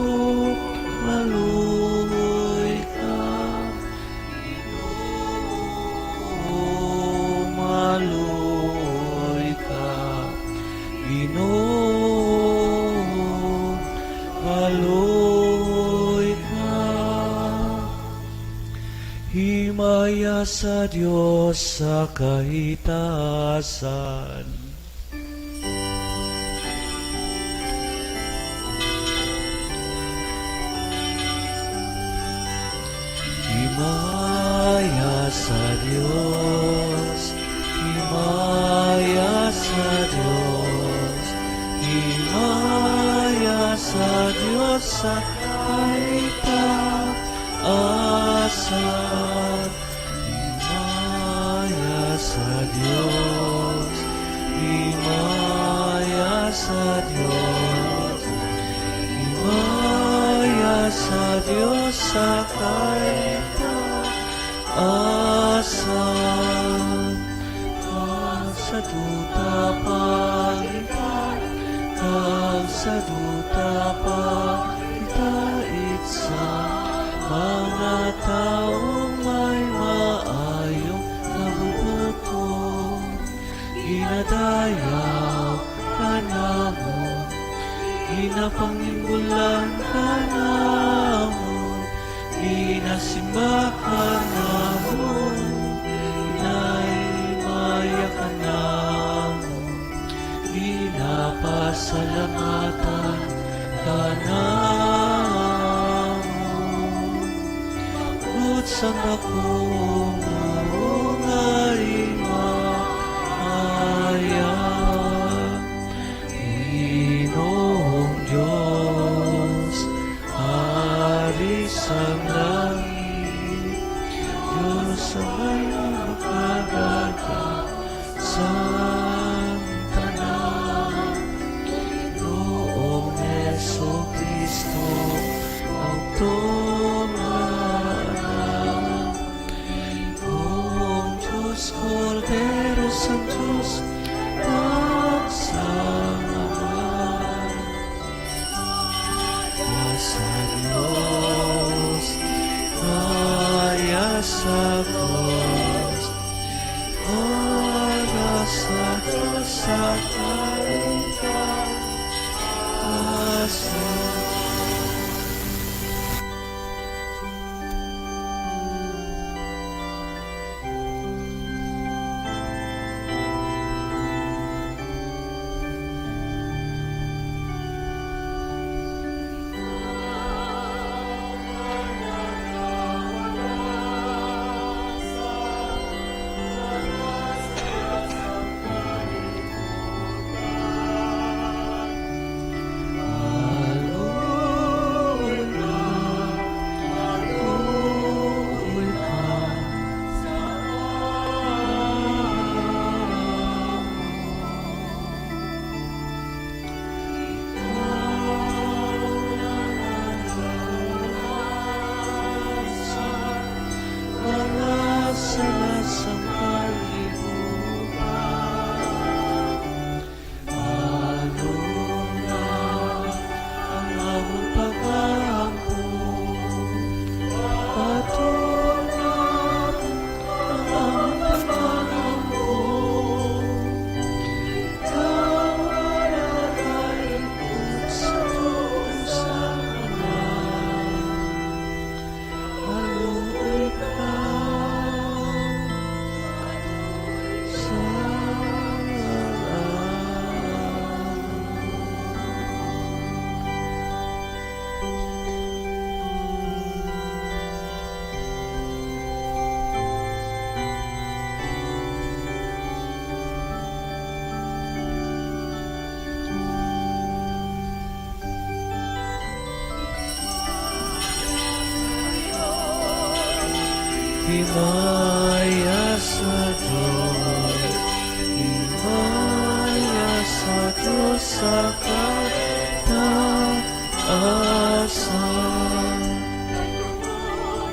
maluoy ka. Ginoo, maluoy ka. Ginoo, maluoy ka. Himaya sa Dios sa kahitasan. Himaya sa Dios, himaya sa Dios, himaya sa Dios sa kahita asan. Himaya sa Dios, himaya sa Dios, himaya sa Dios sa kahita asan. Sa duta pa kita, kag sa duta pa kita itsa, mga tawo may maayong kabubuton. Ginadayaw ka namon, ginapangimbulan ka namon, ginasimba ka namon, ginahimaya ka namon, ginapasalamatan ka namon. Buot sang ako nga himaya. Ginoong Dios, Hari sang langit, Dios sa may makagagahom sang tanan, Ginoong Jesu-Cristo, ang tungana. Ang Dios, Kordero sang Dios, kag sang Amay. Kaya sa Dios, kaya sa Dios, kaya sa Dios, sa kaya sa Himaya sa Dios, himaya sa Dios sa kataasan.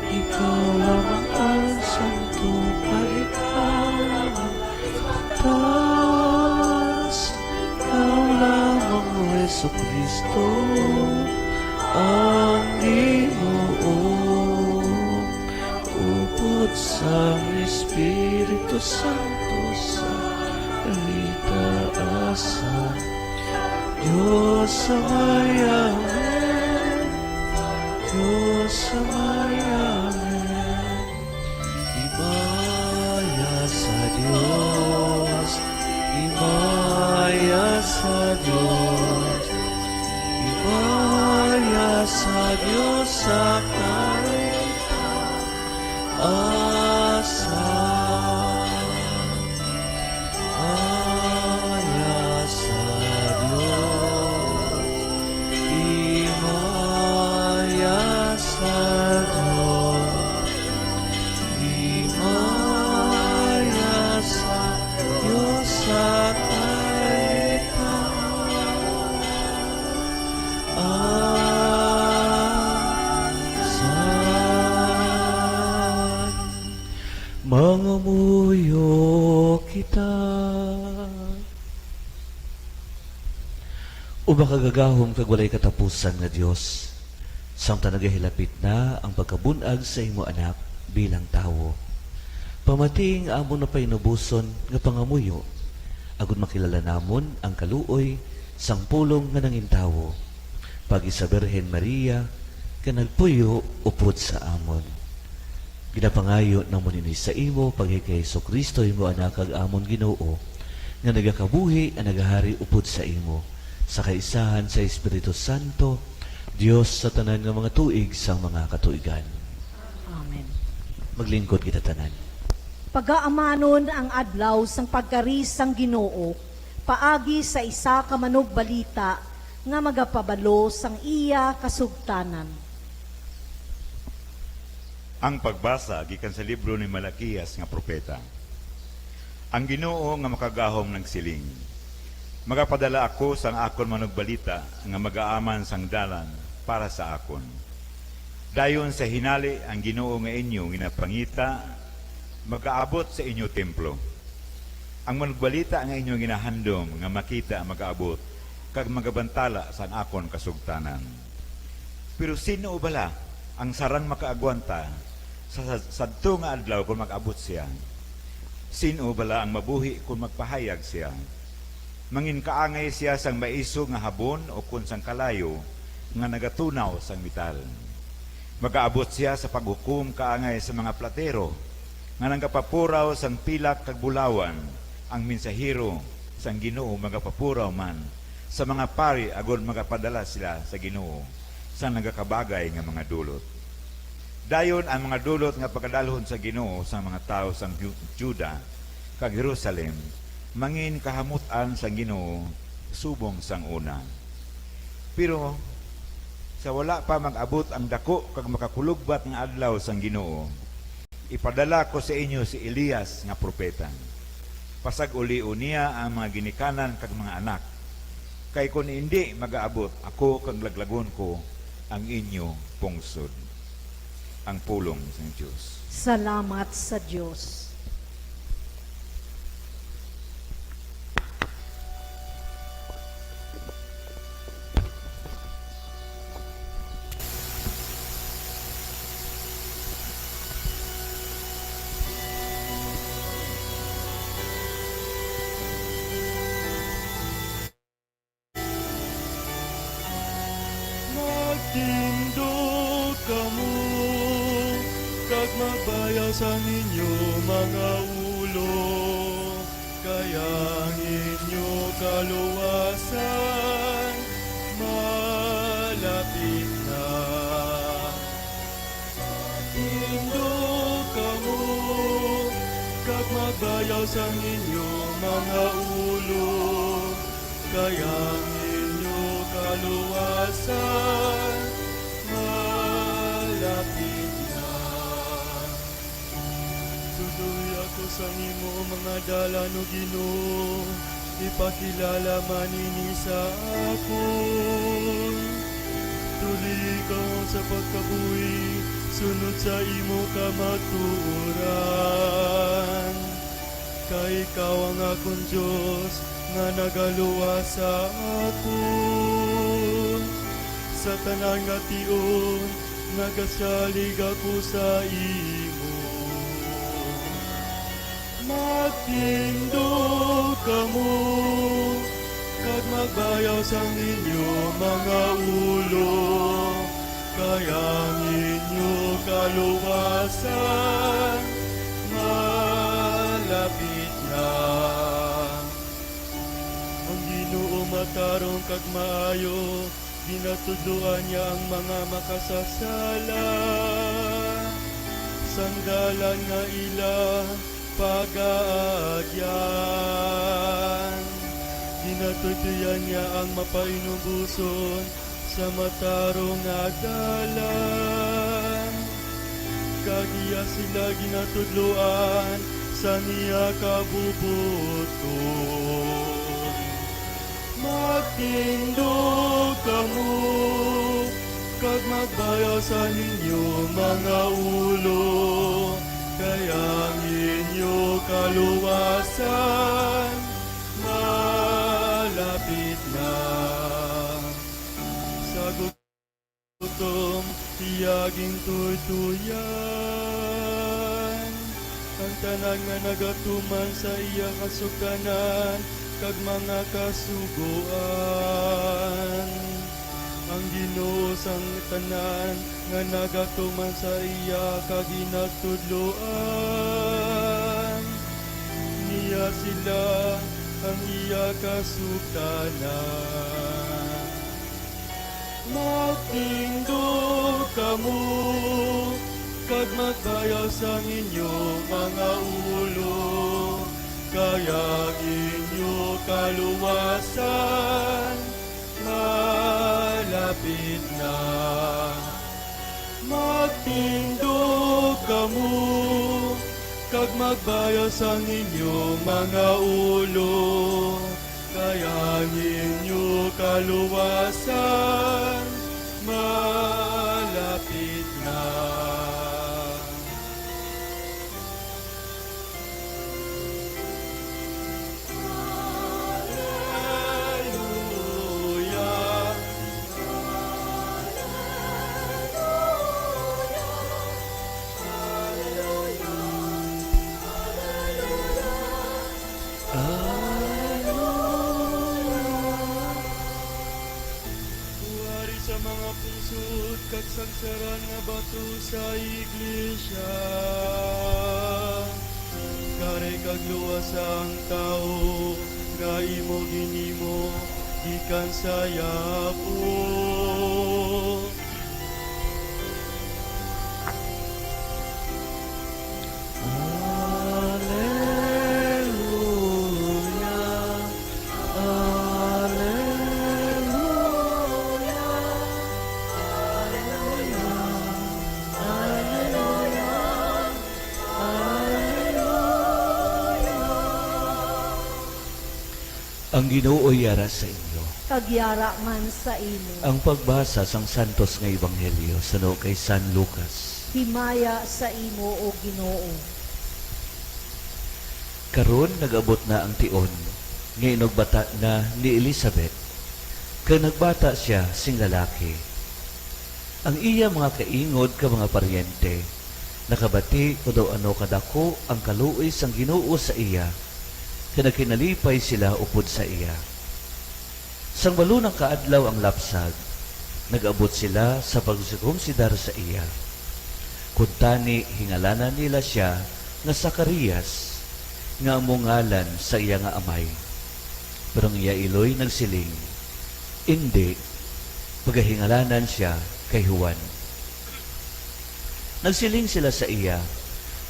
Ikaw lamang ang santo, kag ikaw lamang taas. Ikaw lamang, O Jesucristo, ang Ginoo. Upod sang Espiritu Santo sa kataasan. Dios Amay, amen. Dios Amay, amen. Himaya sa Dios, himaya sa Dios, himaya sa Dios sa kataasan. Himaya sa Dios, himaya sa Dios, himaya sa Dios sa kataasan. Mangamuyo kita. O makagagahom kag walay katapusan nga Dios, samtang nagahilapit na ang pagkabun-ag sa imo Anak bilang tawo, pamati nga amon na painuboson nga pangamuyo, agud makilala namon ang kaluoy sang pulong nga nangin tawo, paagi sa Birhen Maria nga nagpuyo upod sa amon. Ginapangayo namon ini sa imo, paagi kay Jesu-Cristo, imo Anak, kag amon Ginoo, nga nagakabuhi, nga nagahari upod sa imo, sa kaisahan sa Espiritu Santo, Dios sa tanan nga mga tuig sang mga katuigan. Amen. Maglingkod kita tanan. Pagaamanon ang adlaw sang pagkari sang Ginoo paagi sa isa ka manugbalita nga magapabalo sang iya kasugtanan. Ang pagbasa gikan sa libro ni Malaquias nga propeta. Ang Ginoo nga Makagahom nagsiling, "Magapadala ako sang akon manugbalita nga magaaman sang dalan para sa akon. Dayon sa hinali ang Ginoo nga inyo ginapangita magaabot sa inyo templo. Ang manugbalita nga inyo ginahandom nga makita magaabot kag magabantala sang akon kasugtanan." Pero sin-o bala ang sarang makaagwanta sa sad-, sadto nga adlaw kon mag-abot sia? Sin-o bala ang mabuhi kon magpahayag sia? Mangin kaangay sia sang maisog nga habon ukon sang kalayo nga nagatunaw sang metal. Magaabot sia sa paghukom kaangay sa mga platero nga nagapapuraw sang pilak kag bulawan. Ang mensahero sang Ginoo magapapuraw man sa mga pari agod magapadala sila sa Ginoo sang nagakabagay nga mga dulot. Dayon ang mga dulot nga pagadalhon sa Ginoo sang mga tawo sang Ju-, Juda kag Jerusalem mangin kahamut-an sang Ginoo subong sang una. Pero sa wala pa mag-abot ang daku kag makakulugbat nga adlaw sang Ginoo, ipadala ko sa inyo si Elias nga propeta. Pasag-ulion niya ang mga ginikanan kag mga anak, kay kon indi, magaabot ako kag laglagon ko ang inyo pungsod. Ang pulong sang Dios. Salamat sa Dios. Magtindog kamo, kag magbayaw sang inyo mga ulo, kay ang inyo kaluwasan malapit na. Magtindog kamo, kag magbayaw sang inyo mga ulo, kay ang inyo kaluwasan malapit na. Tuloy ako sa imo mga dalan, O Ginoo, ipakilala man ini sa akon. Tuli ko sa pagkabuhi, sunod sa imo kamatuoran. Kay ikaw ang akon Dios, nga nagaluwas sa akon. Sa tanan nga tion, nagasalig ako sa imo. Magtindog kamo, kag magbayaw sang inyo mga ulo, kay ang inyo kaluwasan malapit na. Ang Ginoo matarong kag maayo, ginatudloan niya ang mga makasasala sang dalan nga ila pagaagyan. Ginatudloan niya ang mapainuboson sa matarong nga dalan, kag iya sila ginatudloan sang iya kabubot-on. Magtindog kamo, kag magbayaw sa ninyo mga ulo, kay ang inyo kaluwasan malapit na. Sa gutom iya gintuytoyan ang tanan nga nagatuman sa iya kasugtanan kag mga kasugoan. Ang Ginoo sang tanan nga nagatuman sa iya kag ginatudloan niya sila ang iya kasugtanan. Magtindog kamo, kag magbayaw sang inyo mga ulo, kay ang inyo kaluwasan malapit na. Magtindog kamo, kag magbayaw sang inyo mga ulo, kay ang inyo kaluwasan malapit na. Alleluia. Wari sa mga pungsod kag sagsaran nga bato sa iglesia, kari kag luwas ang tawo nga imo ginimo gikan sa yapo. Alleluia, alleluia, alleluia, alleluia. Ang Ginoo yara sa inyo. Kag yara man sa imo. Ang pagbasa sang santos nga ebanghelyo suno kay San Lucas. Himaya sa imo, O Ginoo. Karon nag-abot na ang tion nga inugbata na ni Elizabeth, kag nagbata sia sing lalaki. Ang iya mga kaingod kag mga paryente nakabati kon daw ano kadako ang kaluoy sang Ginoo sa iya, kag naghinalipay sila upod sa iya. Sang balunang kaadlaw ang lapsag, nag-abot sila sa pagsikomsidar sa iya. Kuntani hingalanan nila sia nga Zacarias, nga amo ngalan sa iya nga amay. Pero ang iya iloy nagsiling, "Indi, pagahingalanan sia kay Juan." Nagsiling sila sa iya,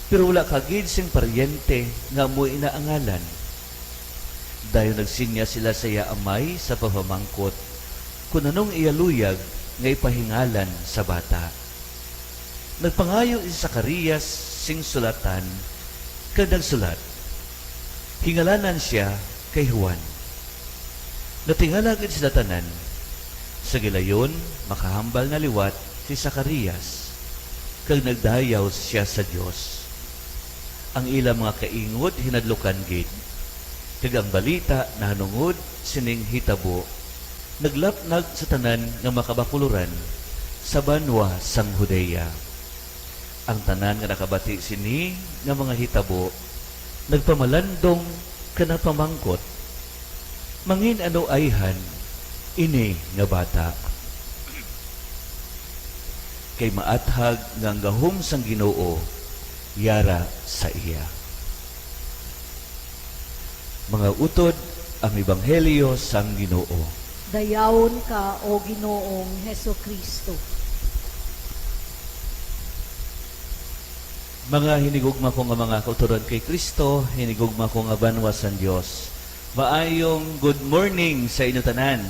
pero wala ka gid sing paryente nga amo ina ang ngalan. Dayon nagsinyas sila sa iya amay sa pagpamangkot kon ano ang iya luyag nga ipahingalan sa bata. Nagpangayo si Zacarias sing sulatan Kag nagsulat, hingalanan sia kay Juan. Natingala gid sila tanan. Sa gilayon, makahambal na liwat si Zacarias, kag nagdayaw sia sa Dios. Ang ila mga kaingod hinadlukan gid, kag ang balita nahanungod sining hitabo naglapnag sa tanan nga makabakuloran sa banwa sang Judea. Ang tanan nga nakabati sini nga mga hitabo nagpamalandong kag nagpamangkot, "Mangin-ano ayhan ini nga bata? Kay maathag nga ang gahom sang Ginoo yara sa iya." Mga utod, ang ebanghelyo sang Ginoo. Dayawon ka, O Ginoong Jesu-Cristo. Mga hinigugma ko nga mga kauturan kay Cristo, hinigugma ko nga banwa sang Dios, maayong good morning sa inyo tanan.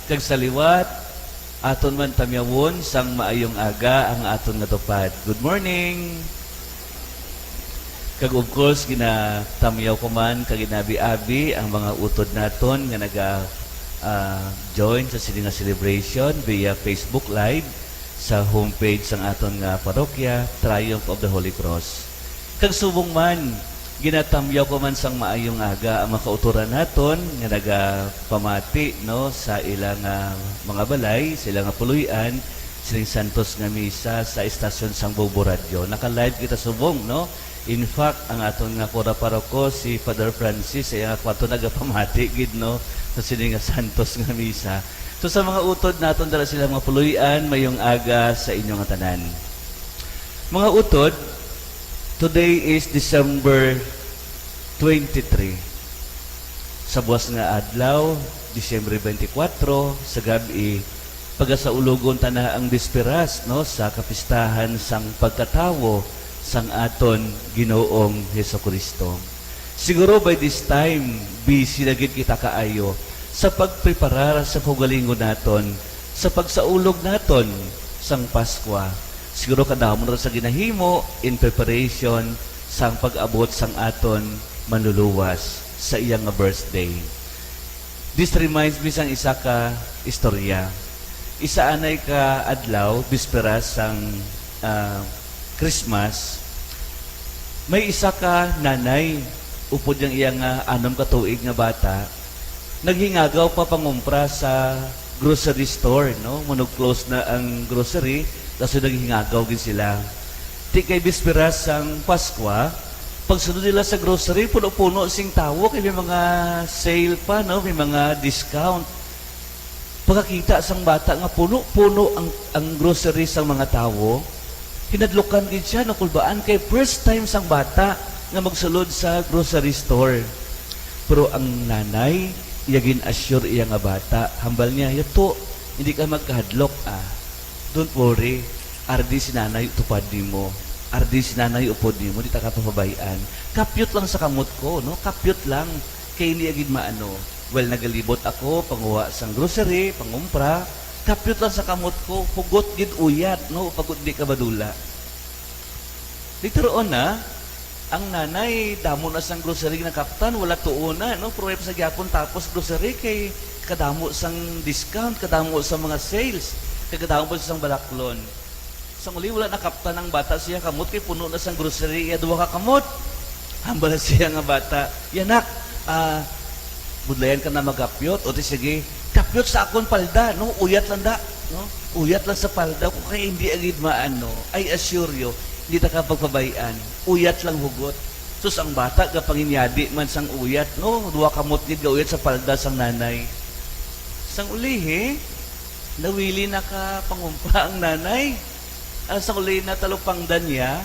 Kag sa liwat, aton man tamyawon sang maayong aga ang aton nga tupad. Good morning! Kag of course, ginatamyaw ko man kag ginabi-abi ang mga utod naton nga naga, ah, join sa sini nga celebration via Facebook Live sa homepage sang aton nga parokya, Triumph of the Holy Cross. Kag subong man, ginatamyaw ko man sang maayong aga ang mga kautoran naton nga nagapamati, no, sa ila nga mga balay, sa ila nga puloy-an, sining santos nga misa sa estasyon sang Bobo Radio. Naka-live kita subong, no? In fact, ang aton nga kura paroko, si Father Francis, sa iya nga kwarto nagapamati gid, no, sa sini nga santos nga misa. So, sa mga utod naton dala sila mga puloy-an, mayong aga sa inyo nga tanan. Mga utod, today is December twenty-three. Sa buwas nga adlaw, Disyembre twenty-four, sa gab-i, pagasaulogon ta na ang bisperas, no, sa kapistahan sang pagkatawo sang aton Ginoong Jesu-Cristo. Siguro by this time, busy na gid kita kaayo sa pagpreparar sa kaugalingon naton, sa pagsaulog naton sang Paskwa. Siguro kadamo na sa ginahimo in preparation sang pag-abot sang aton Manluluwas sa iya nga birthday. This reminds me sang isa ka istorya. Isa anay ka adlaw, bisperas sang, ah, Christmas, may isa ka nanay, upod yang iya nga anom ka tuig nga bata, naghingagaw pa pangumpra sa grocery store, no? Manug-close na ang grocery, dason naghingagaw gid sila. Ti kay bisperas sang Paskwa, pagsulod nila sa grocery, puno-puno sing tawo, kay may mga sale pa, no? May mga discount. Pagkakita sang bata nga puno-puno ang, ang grocery sang mga tawo, hinadlukan gid sia, nakulbaan, kay first time sang bata nga magsulod sa grocery store. Pero ang nanay, iya gin-assure iya nga bata, hambal niya, "Yato, hindi ka magkahadlok, ah. Don't worry, RD si nanay tupad nimo. RD si nanay upod nimo, di ta ka papabay-an. Kapyot lang sa kamot ko, no? Kapyot lang, kay hindi agid maano." Well, nagalibot ako, panguha sang grocery, pangumpra. Kapyot lang sa kamot ko, hugot gid uyat, no? Pagod di ka madula. Later on na, ang nanay, damo na sang grocery nakaptan, wala tuo na, no? Pero may pa sa gyapon tapos grocery kay kadamo sang discount, kadamo sa mga sales, kay kadamo pa sang balaklon. Sang uli, wala nakaptan ang bata siya kamot kay puno na sang grocery iya duha ka kamot. Hambal siya nga bata, "Yanak, ah, budlayan ka na magkapyot, o di sige, kapyot sa akon palda, no? Uyat lang da, no? Uyat lang sa palda ko kay hindi agid maano. I assure you, hindi ta ka pagpabay-an. Uyat lang hugot." Sus, ang bata gapanginyadi man sang uyat, no? Duha kamot gid nga uyat sa palda sang nanay. Sang ulihi, nawili na ka pangumpra ang nanay. Ang sang uli na talupangdan niya,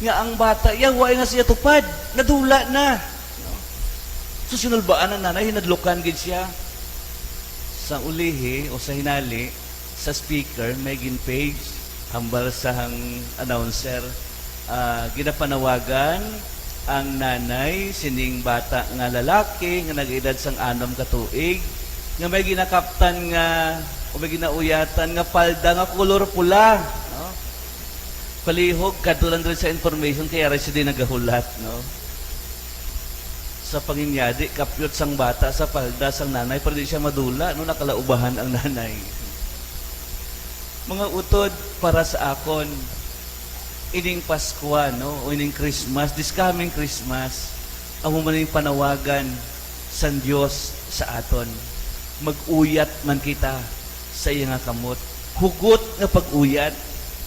nga ang bata iya, wa na siya tupad, nadula na. No? So, sinulbaan ang nanay, hinadlukan gid siya. Sa ulihi, o sa hinali, sa speaker, may gin-page, hambal sa hang announcer, ah, ginapanawagan ang nanay sining bata nga lalaki nga nag-edad sang anom ka tuig, nga may ginakaptan nga, o may ginauyatan nga palda nga kolor pula, no? Palihog, kadto lang diri sa information, kay ara siya di nagahulat, no? Sa panginyadi, kapyot sang bata sa palda sang nanay, pero di siya madula, no? Nakalaubahan ang nanay. Mga utod, para sa akon, ining Paskwa, no? O ining Christmas, this coming Christmas, amo man ning panawagan sang Dios sa aton. Mag-uyat man kita sa iya nga kamot. Hugot nga pag-uyat,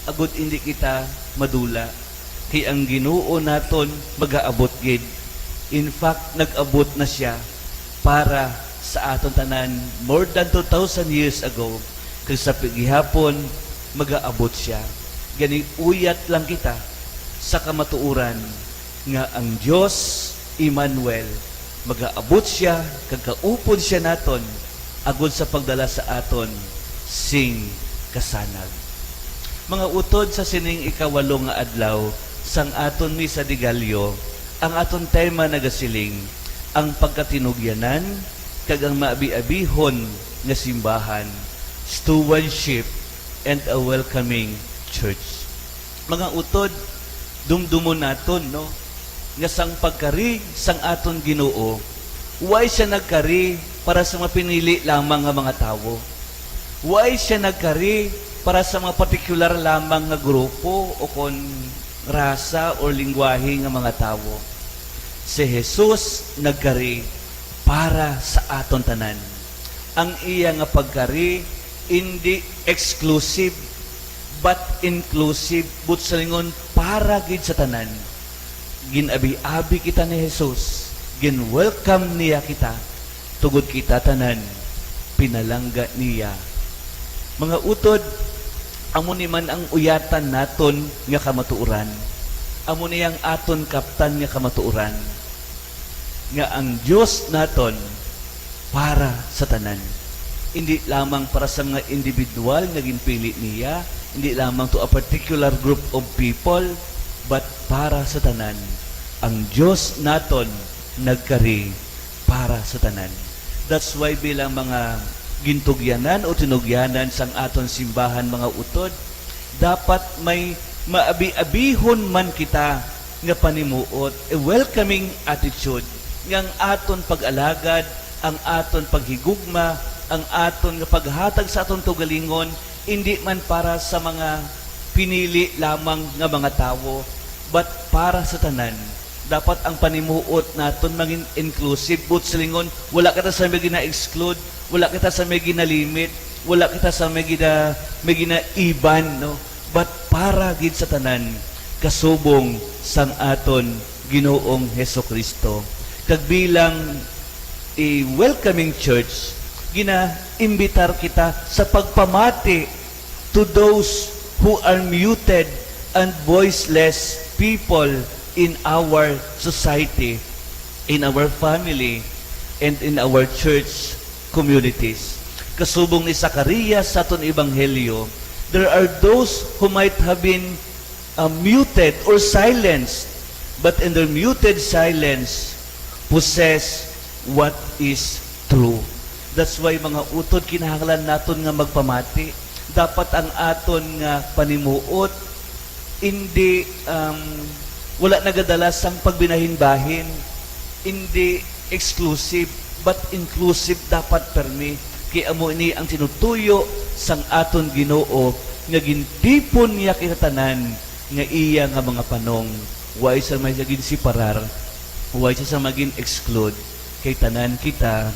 agud indi kita madula. Kay ang Ginoo naton magaabot gid. In fact, nag-abot na siya para sa aton tanan more than two thousand years ago. Kag sa gihapon, magaabot siya. Gani, uyat lang kita sa kamatuoran nga ang Dios, Emmanuel, magaabot siya kag kaupod siya naton agud sa pagdala sa aton sing kasanag. Mga utod, sa sining ikawalo nga adlaw sang aton Misa de Gallo, ang aton tema nagasiling, ang pagkatinugyanan kag ang maabi-abihon nga simbahan, stewardship, and a welcoming church. Mga utod, dumdumon naton, no, nga sang pagkari sang aton Ginoo, way siya nagkari para sa mga pinili lamang nga mga tawo. Way siya nagkari para sa mga partikular lamang nga grupo o kon rasa o lingwahe nga mga tawo. Si Jesus nagkari para sa aton tanan. Ang iya nga pagkari indi exclusive, but inclusive, buot silingon, para gid sa tanan. Gin-abi-abi kita ni Jesus, gin-welcome niya kita, tungod kita tanan pinalangga niya. Mga utod, amo ni man ang uyatan naton nga kamatuoran. Amo ni ang aton kaptan nga kamatuoran, nga ang Dios naton para sa tanan. Indi lamang para sa mga individual nga ginpili niya, indi lamang to a particular group of people, but para sa tanan. Ang Dios naton nagkari para sa tanan. That's why, bilang mga gintugyanan o tinugyanan sang aton simbahan, mga utod, dapat may maabi-abihon man kita nga panimuot, a welcoming attitude, nga ang aton pag-alagad, ang aton paghigugma, ang aton nga paghatag sa aton kaugalingon, indi man para sa mga pinili lamang nga mga tawo, but para sa tanan. Dapat ang panimuot naton mangin inclusive, buot silingon, wala kita sa may gina-exclude, wala kita sa may gina-limit, wala kita sa may gina-, may ginaiban, no? But para gid sa tanan, kasubong sang aton Ginoong Jesu-Cristo. Kag bilang a welcoming church, ginaimbitar kita sa pagpamati to those who are muted and voiceless people in our society, in our family, and in our church communities. Kasubong ni Zacarias sa aton ebanghelyo, there are those who might have been, uh, muted or silenced, but in their muted silence, possess what is true. That's why, mga utod, kinahanglan naton nga magpamati. Dapat ang aton nga panimuot indi, um, wala nagadala sang pagbinahin-bahin, indi exclusive, but inclusive dapat permi. Kay amo ini ang tinutuyo sang aton Ginoo, nga gintipon niya kita tanan, nga iya nga mga panong. Way sa may ginsiparar, way sa, sa may gin-exclude, kay tanan kita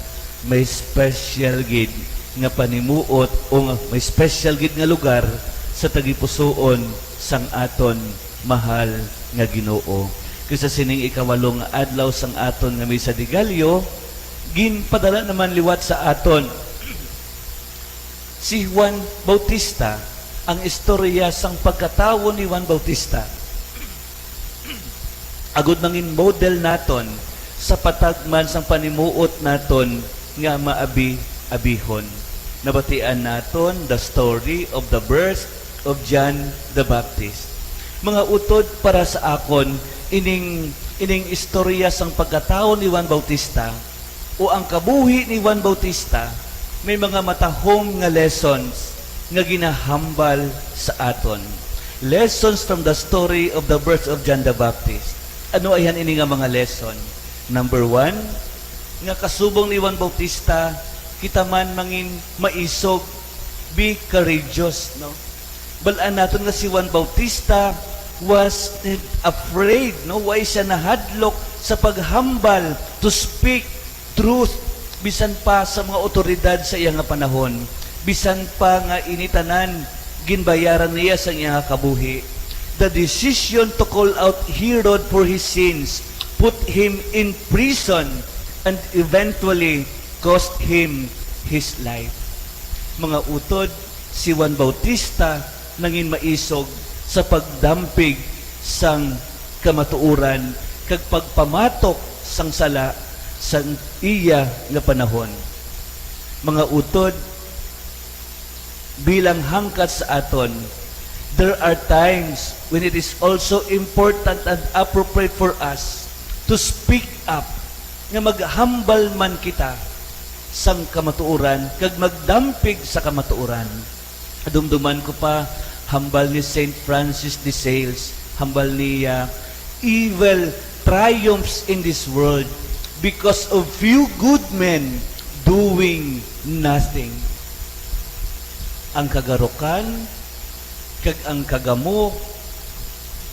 may special gid nga panimuot o nga may special gid nga lugar sa tagipusoon sang aton mahal nga Ginoo. Kay sa sining ikawalo nga adlaw sang aton nga Misa de Gallo, ginpadala naman liwat sa aton si Juan Bautista, ang istorya sang pagkatawo ni Juan Bautista, agud mangin model naton sa patag man sang panimuot naton nga maabi-abihon. Nabatian naton the story of the birth of John the Baptist. Mga utod, para sa akon, ining, ining istorya sang pagkatawo ni Juan Bautista o ang kabuhi ni Juan Bautista may mga matahom nga lessons nga ginahambal sa aton. Lessons from the story of the birth of John the Baptist. Ano ayhan ini nga mga lesson? Number one, nga kasubong ni Juan Bautista, kita man mangin maisog, be courageous, no? Bal-an naton nga si Juan Bautista was afraid, no? Way siya nahadlok sa paghambal to speak truth, bisan pa sa mga awtoridad sa iya nga panahon, bisan pa nga ini tanan ginbayaran niya sa iya nga kabuhi. The decision to call out Herod for his sins put him in prison and eventually cost him his life. Mga utod, si Juan Bautista nangin maisog sa pagdampig sang kamatuoran kag pagpamatok sang sala sang iya nga panahon. Mga utod, bilang hangkat sa aton, there are times when it is also important and appropriate for us to speak up, nga maghambal man kita sang kamatuoran kag magdampig sa kamatuoran. Dumduman ko pa, hambal ni Saint Francis de Sales, hambal niya, "Evil triumphs in this world because of few good men doing nothing." Ang kagarukan kag ang kagamo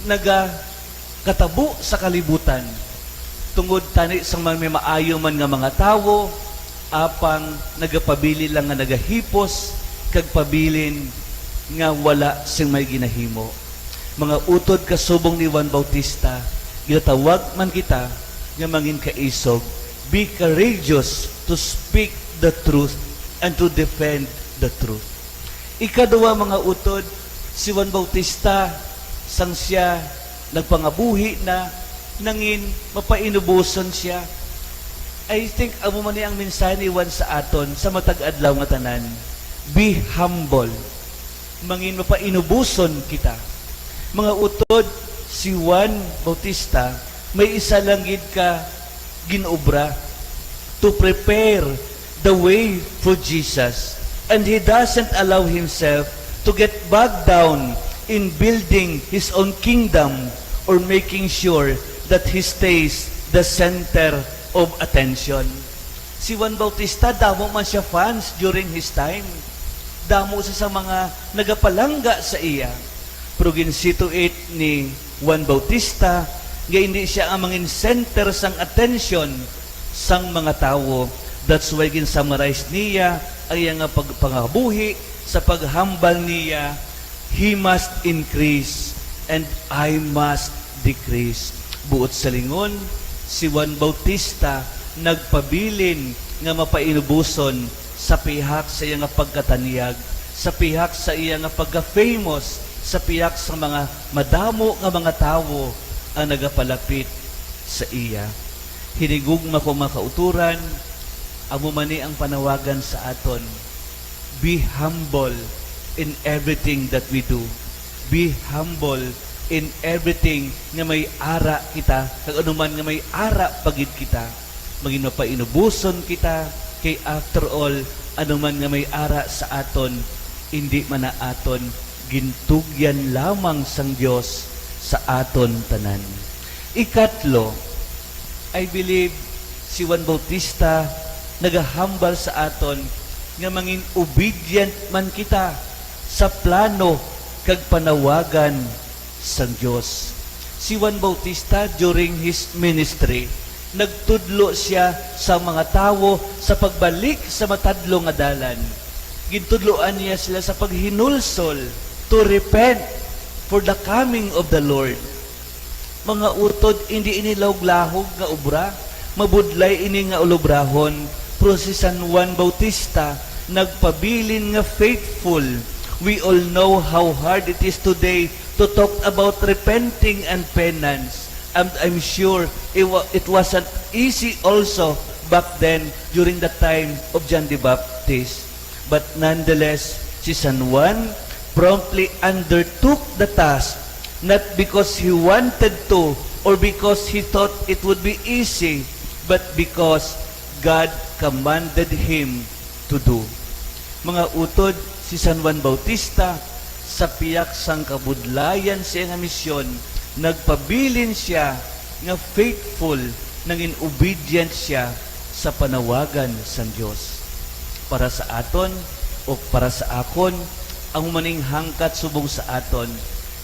nagakatabo sa kalibutan tungod tani sang mga maayo man nga mga tawo, apang nagapabilin lang nga nagahipos kag pabilin nga wala sing may ginahimo. Mga utod, kasubong ni Juan Bautista, ginatawag man kita nga mangin kaisog, be courageous to speak the truth and to defend the truth. Ikaduha, mga utod, si Juan Bautista, sang sia nagpangabuhi na, nangin mapainuboson sia. I think amo man ni ang mensahe ni Juan sa aton sa matag adlaw nga tanan. Be humble. Mangin mapainuboson kita. Mga utod, si Juan Bautista may isa lang gid ka ginobra to prepare the way for Jesus, and he doesn't allow himself to get bogged down in building his own kingdom or making sure that he stays the center of attention. Si Juan Bautista, damo man siya fans during his time. Damo siya sa mga nagapalangga sa iya. Pero ginsituate ni Juan Bautista nga hindi siya ang mangin center sang atensyon sang mga tawo. That's why gin-summarize niya ang iya nga pagpangabuhi sa paghambal niya, "He must increase and I must decrease." Buot sa lingon, si Juan Bautista nagpabilin nga mapainuboson sa pihak sa iya nga pagkatanyag, sa pihak sa iya nga pagka-famous, sa pihak sa mga madamo nga mga tawo ang nagapalapit sa iya. Hinigugma ko, mga kauturan, amo man ni ang panawagan sa aton. Be humble in everything that we do. Be humble in everything nga may ara kita, kag anuman nga may ara pa gid kita. Mangin mapainuboson kita, kay after all, anuman nga may ara sa aton, indi man na aton, gintugyan lamang sang Dios sa aton tanan. Ikatlo, I believe si Juan Bautista nagahambal sa aton nga mangin obedient man kita sa plano kag panawagan sang Dios. Si Juan Bautista, during his ministry, nagtudlo siya sa mga tawo sa pagbalik sa matadlo nga dalan. Gintudloan niya sila sa paghinulsol, to repent for the coming of the Lord. Mga utod, indi ini lahog-lahog nga obra, mabudlay ini nga ulobrahon, pero si San Juan Bautista nagpabilin nga faithful. We all know how hard it is today to talk about repenting and penance, and I'm sure it, wa- it wasn't easy also back then during the time of John the Baptist. But nonetheless, si San Juan promptly undertook the task, not because he wanted to or because he thought it would be easy, but because God commanded him to do. Mga utod, si San Juan Bautista Sa piyak sang kabudlayan sa iya nga misyon, nagpabilin sia nga faithful, nangin obedient sia sa panawagan sang Dios. Para sa aton o para sa akon, ang maning hangkat subong sa aton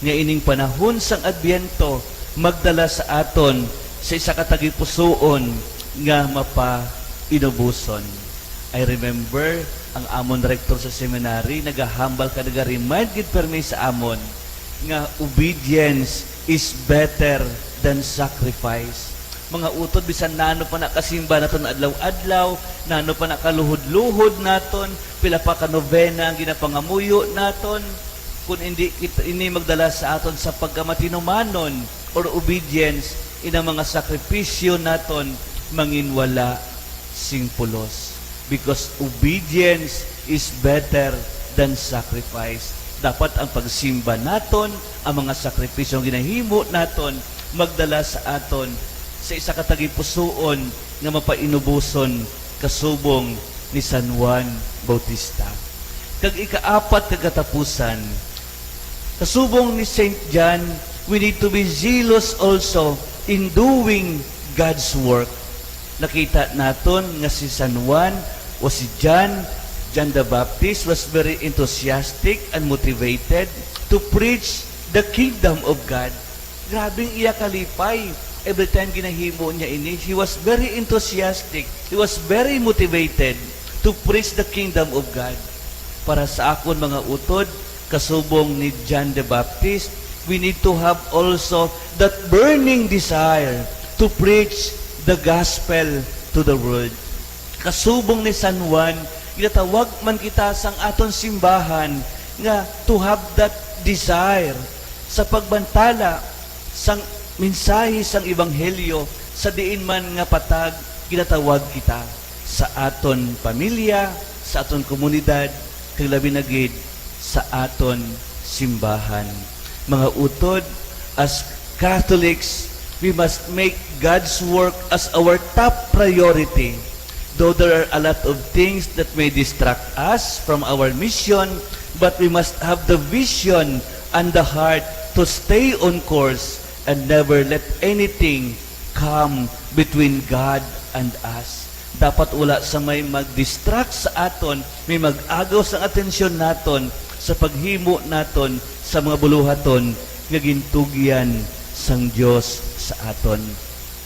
nga ining panahon sang Adbyento magdala sa aton sa isa ka tagipusoon nga mapainuboson. I remember ang amon rector sa seminary nagahambal kag naga-remind gid permi sa amon nga obedience is better than sacrifice. Mga utod, bisan nano pa na kasimba naton adlaw-adlaw, nano pa na kaluhod-luhod naton, pila pa ka novena ang ginapangamuyo naton, kun indi kita ini magdala sa aton sa pagkamatinumanon or obedience, inang mga sakripisyo naton manginwala sing pulos. Because obedience is better than sacrifice. Dapat ang pagsimba naton, ang mga sakripisyo nga ginahimo naton, magdala sa aton sa isa ka tagipusoon nga mapainuboson kasubong ni San Juan Bautista. Kag ikaapat kag katapusan, kasubong ni Saint John, we need to be zealous also in doing God's work. Nakita naton nga si San Juan o si John, John the Baptist was very enthusiastic and motivated to preach the kingdom of God. Grabing iya kalipay. Every time ginahimo niya ini, he was very enthusiastic. He was very motivated to preach the kingdom of God. Para sa akon, mga utod, kasubong ni John the Baptist, we need to have also that burning desire to preach the gospel to the world. Kasubong ni San Juan, ginatawag man kita sang aton simbahan nga to have that desire sa pagbantala sang mensahe sang ebanghelyo sa diin man nga patag ginatawag kita, sa aton pamilya, sa aton komunidad, kag labi na gid sa aton simbahan. Mga utod, as Catholics, we must make God's work as our top priority. Though there are a lot of things that may distract us from our mission, but we must have the vision and the heart to stay on course and never let anything come between God and us. Dapat wala sa may mag-distract sa aton, may mag-agaw sang atensyon naton sa paghimo naton sa mga buluhaton nga gintugyan sang Dios sa aton.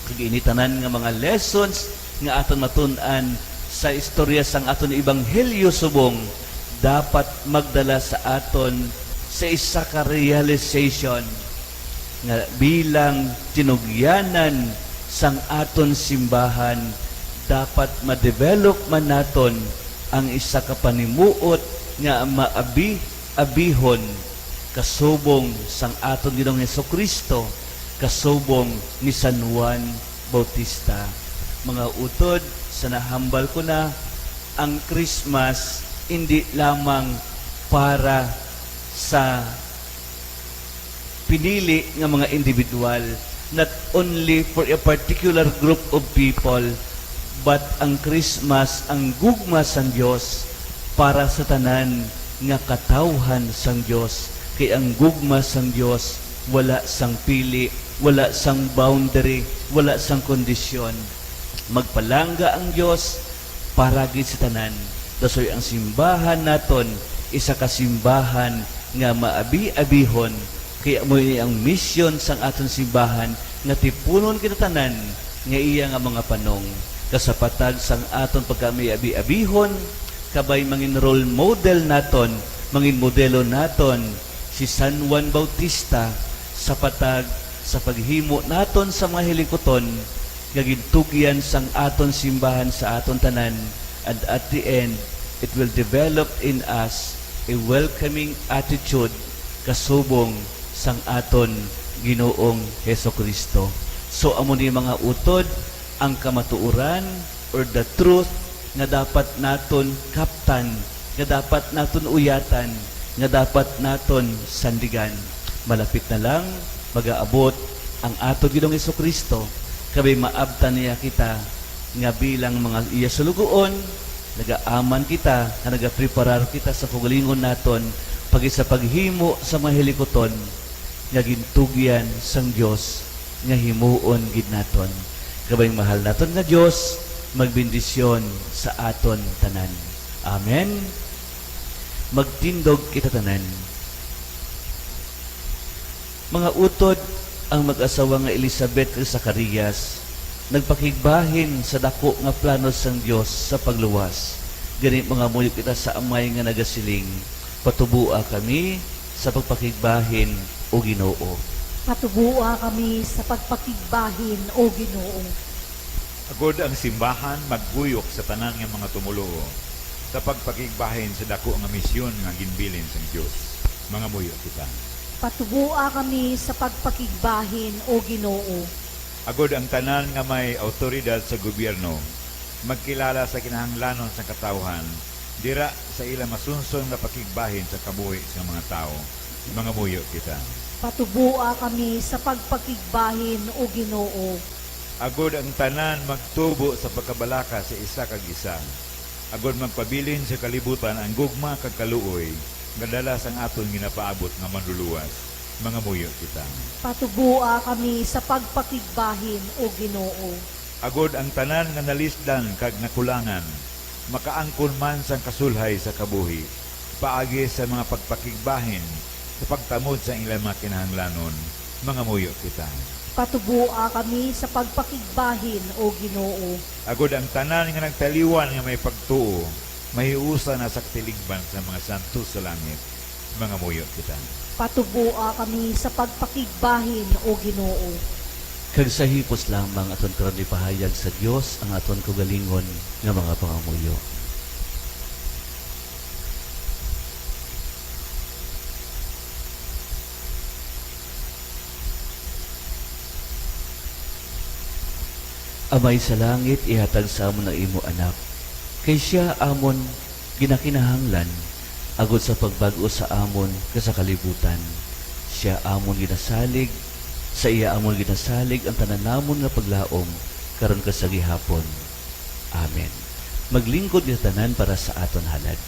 Kag ini tanan nga mga lessons nga aton matun-an sa istorya sang aton ebanghelyo subong dapat magdala sa aton sa isa ka realization nga bilang tinugyanan sang aton simbahan, dapat ma-develop man naton ang isa ka panimuot nga maabi-abihon kasubong sang aton Ginoong Jesu-Cristo, kasubong ni San Juan Bautista. Mga utod, sa nahambal ko na, ang Christmas indi lamang para sa pinili nga mga individual, not only for a particular group of people, but ang Christmas, ang gugma sang Dios para sa tanan nga katawhan sang Dios, kay ang gugma sang Dios wala sang pili, wala sang boundary, wala sang kondisyon. Magpalangga ang Dios para gid sa tanan. Dasoy ang simbahan naton, isa ka simbahan nga maabi-abihon, kay amo ini ang misyon sang aton simbahan, nga tipunon kita tanan nga iya nga mga panong, kasapatag sang aton pagkaabi-abihon, kabay mangin role model naton, mangin modelo naton si San Juan Bautista sa patag sa paghimo naton sa mga hilikuton nga gintugyan sang aton simbahan sa aton tanan, and at the end, it will develop in us a welcoming attitude kasubong sang aton Ginoong Jesu-Cristo. So, amo ni mga utod, ang kamatuoran or the truth nga dapat naton kaptan, nga dapat naton uyatan, nga dapat naton sandigan. Malapit na lang, magaabot ang aton Ginoong Jesu-Cristo, kabay maabtan niya kita nga bilang mga iya sulugoon, nagaaman kita nga nagapreparar kita sa kaugalingon naton Pagis sa paghimo sa mga hilikuton nga gintugyan sang Dios nga himuon gid naton. Kabay mahal naton nga Dios, magbendisyon sa aton tanan. Amen. Magtindog kita tanan. Mga utod, ang mag-asawa nga Elizabeth kag Zacarias nagpakigbahin sa daku nga plano sang Dios sa pagluwas. Gani, mangamuyo kita sa Amay nga nagasiling, "Patuboa kami sa pagpakigbahin, O Ginoo." Patuboa kami sa pagpakigbahin, O Ginoo. Agod ang simbahan magkuyog sa tanan nga mga tumoluo sa pagpakigbahin sa daku nga misyon nga ginbilin sang Dios. Mangamuyo kita. Patuboa kami sa pagpakigbahin, O Ginoo. Agod ang tanan nga may awtoridad sa gobyerno magkilala sa kinahanglanon sang katawhan dira sa ila masunson nga pakigbahin sa kabuhi sang mga tawo. Mangamuyo kita. Patuboa kami sa pagpakigbahin, O Ginoo. Agod ang tanan magtubo sa pagkabalaka sa isa kag isa, agod magpabilin sa kalibutan ang gugma kag kaluoy nga dala sang aton ginapaabot nga Manluluwas. Mangamuyo kita. Patuboa kami sa pagpakigbahin, O Ginoo. Agod ang tanan nga nalisdan kag nakulangan makaangkon man sang kasulhay sa kabuhi paagi sa mga pagpakigbahin sa pagtamod sa ilang mga kinahanglanon. Mangamuyo kita. Patuboa kami sa pagpakigbahin, O Ginoo. Agod ang tanan nga nagtaliwan nga may pagtuo mahiusa na sa katilingban sa mga santos sa langit. Mangamuyo kita. Patuboa kami sa pagpakigbahin, O Ginoo. Kag sa hipos lamang aton karon ipahayag sa Dios ang aton kaugalingon nga mga pangamuyo. Amay sa langit, ihatag sa amon ang imo Anak, kay sia amon ginakinahanglan, agod sa pagbag-o sa amon kag sa kalibutan. Sia amon ginasalig, sa iya amon ginasalig ang tanan namon nga paglaom, karon kag sa gihapon. Amen. Maglingkod kita tanan para sa aton halad.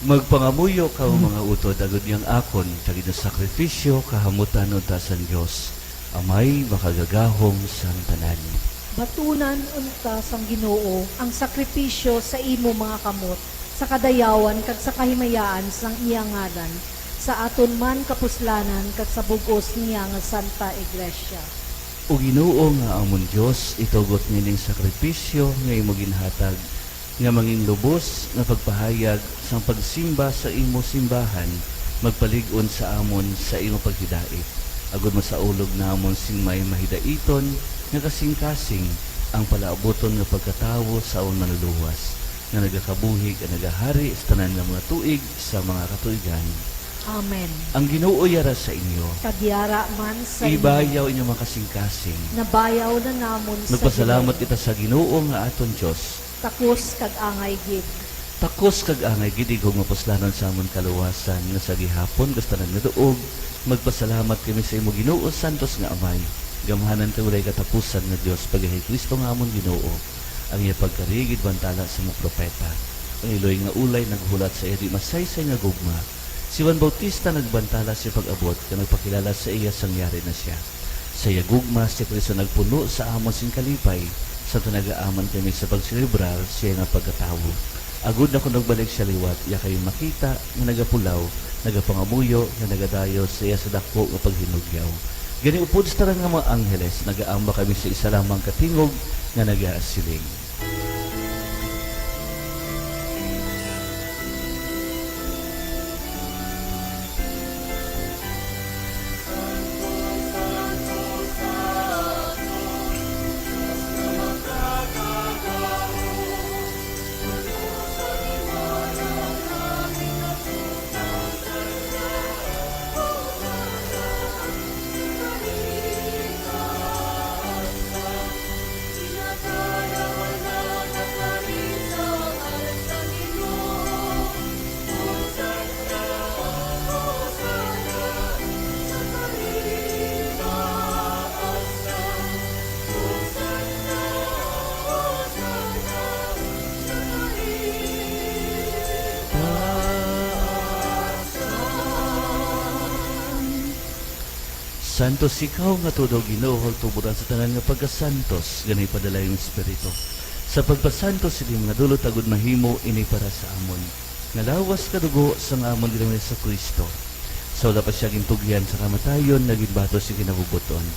Magpangamuyo kamo, mga utod, agod nga ang akon kag inyo sakripisyo kahamutan unta sang Dios, Amay makagagahom sang tanan. Batunan unta sang Ginoo ang sakripisyo sa imo mga kamot, sa kadayawan kag sa kahimayaan sang iya ngalan, sa aton man kapuslanan kag sa bug-os niya nga Santa Iglesia. O Ginoo nga amon Dios, itugot nining sakripisyo nga imo ginhatag, nga mangin lubos nga pagpahayag sang pagsimba sa imo simbahan, magpalig-on sa amon sa imo paghidait, agod masaulog namon sing may mahidaiton nga kasingkasing ang palaabuton nga pagkatawo sa amon Manluluwas, nga nagakabuhi kag nagahari sa tanan nga mga tuig sa mga katuigan. Amen. Ang Ginoo yara sa inyo. Kag yara man sa inyo. Ibayaw inyo mga kasingkasing. Nabayaw na namon sa Ginoo. Magpasalamat kita sa Ginoo nga aton Dios. Takos kag angay gid. Takos kag angay gid, igong mapuslanon sa amon kaluwasan, nga sa gihapon kag sa tanan nga duog, magpasalamat kami sa imo, Ginoo, santos nga Amay, gamhanan kag walay katapusan nga Dios, pagari ni Cristo nga amon Ginoo. Ang iya pagkari ginbantala sa mga propeta. Ang iloy nga ulay naghulat sa iya di masaysay nga gugma. Si Juan Bautista nagbantala sa iya pag-abot kag nagpakilala sa iya sang yari na sia. Sa iya gugma, si Cristo nagpuno sa amon sing kalipay, sa nagaaman kami sa pagselebrar sa iya nga pagkatawo. Agod nga kon magbalik sia liwat, iya kami makita nga nagapulaw, nagapangamuyo, nga nagadayon sa iya sa daku nga paghinugyaw. Gani, upod sa tanan nga mga angheles, nagaamba kami sa isa lamang ka tingog nga nagasiling: Santos ikaw nga tuod, Ginoo, kag tuboran sa tanan nga pagkasantos, gani padala ang Espiritu sa pagpasantos sini mga dulot, agod mahimo ini para sa amon, nga lawas kag dugo sang amon Ginoong Jesu-Cristo. Sa wala pa sia gintugyan sa kamatayon, naging bato sing kinabubot-on.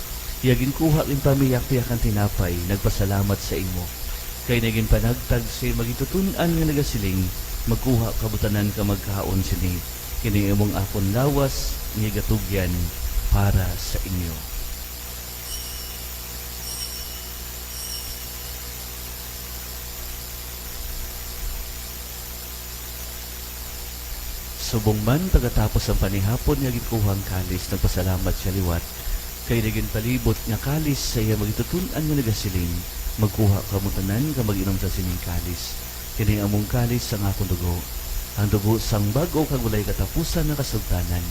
Iya ginkuha, ginpamihak-pihak ang tinapay, nagpasalamat sa imo, kag ini ginpanagtag sa iya magintutun-an nga nagasiling: Magkuha kamo tanan kag magkaon sini. Kini among akon lawas nga igatugyan para sa inyo. Subong man, pagkatapos ang panihapon nga ginkuha ang kalis, nagpasalamat sia liwat, kag ini ginpalibot nga kalis sa iya magintutun-an nga nagasiling: Magkuha kamo tanan kag mag-inom sa sining kalis. Kini among kalis sang akon dugo, ang dugo sang bag-o kag walay katapusan nga kasugtanan,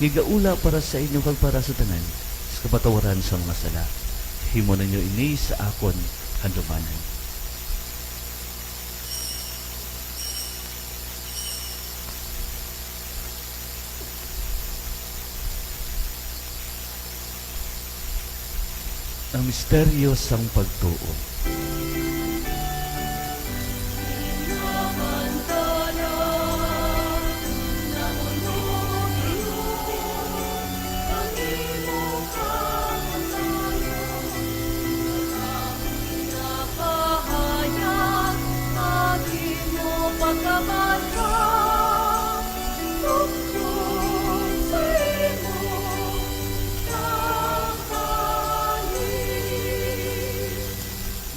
nga igaula para sa inyo kag para sa tanan sa kapatawaran sa mga sala. Himo ninyo ini sa akon kahandumanan. Ang misteryo sang pagtuo.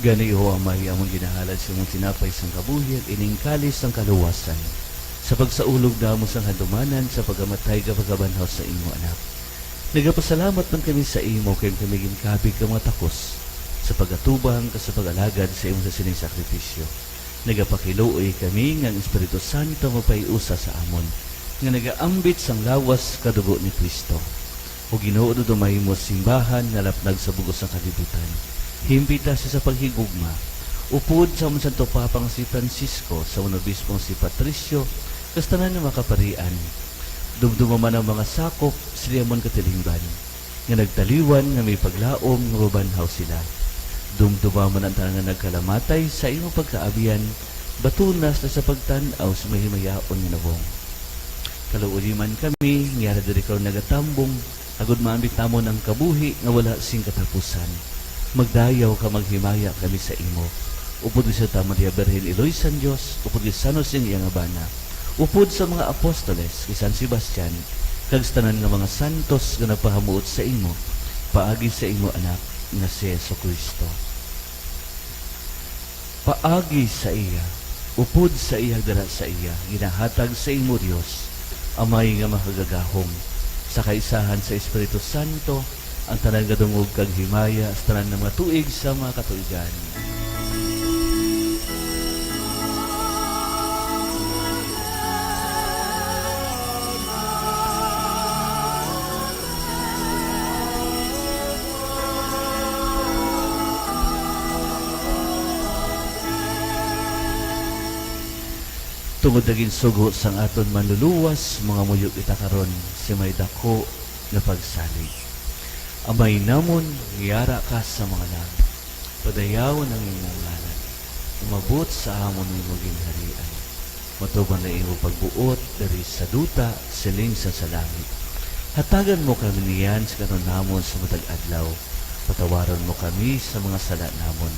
Gani, O Amay, amon ginahalad sa imong tinapay sang kabuhi, ining kalis sang kaluwasan, sa pagsaulog namon sang handumanan sa pagkamatay kag pagkabanhaw sa imo Anak. Nagapasalamat man kami sa imo kay kami ginkabig ka mga takos sa pag-atubang kag sa pag-alagad sa imo sa sining sakripisyo. Nagapakiluoy kami nga ang Espiritu Santo magpahiusa sa amon, nga nagaambit sang lawas kag dugo ni Cristo. O Ginoo, dudumay mo simbahan nga lapnag sa bug-os nga kalibutan. Himpita sia sa paghigugma. Upod sa amon Santo Papa nga si Francisco, sa amon Obispo nga si Patricio, Kas tanan nga mga kaparian, dumduma man ang mga sakop sa iya man katilingban, nga nagtaliwan nga may paglaom nga mabanhaw sila. Dumduma man ang tanan nga nagkalamatay sa imo pagkaabian, batuna sa pagtan-aw sa mahimayaon nga nawong. Kaluoy man kami nga yara diri karon nagatambong, agod maambit namon ang kabuhi nga wala sing katapusan. Magdayaw ka, maghimaya kami sa imo. Upod kay Santa Maria Birhen, Iloy sang Dios, upod kay San Jose nga iyang bana, upod sa mga apostoles, kay San Sebastian, kag sa tanan nga mga santos nga nagpahamuot sa imo, paagi sa imo Anak nga si Jesu-Cristo. Paagi sa iya, upod sa iya, dala sa iya, ginahatag sa imo, Dios, Amay nga Makagagahom, sa kaisahan sa Espiritu Santo, ang tanan nga dungog kag himaya sa tanan nga mga tuig sa mga katuigan. Tungod na ginsugo sang aton Manluluwas, mangamuyo kita karon sa may daku nga pagsalig. Amay namon, nga yara ka sa mga langit, padayawon ang imong ngalan. Umabot sa amon ang imong ginharian. Matubang na imo pagbuot diri sa duta, siling sa, sa langit. Hatagan mo kami niyan sa kanon namon sa matag adlaw. Patawaron mo kami sa mga sala namon,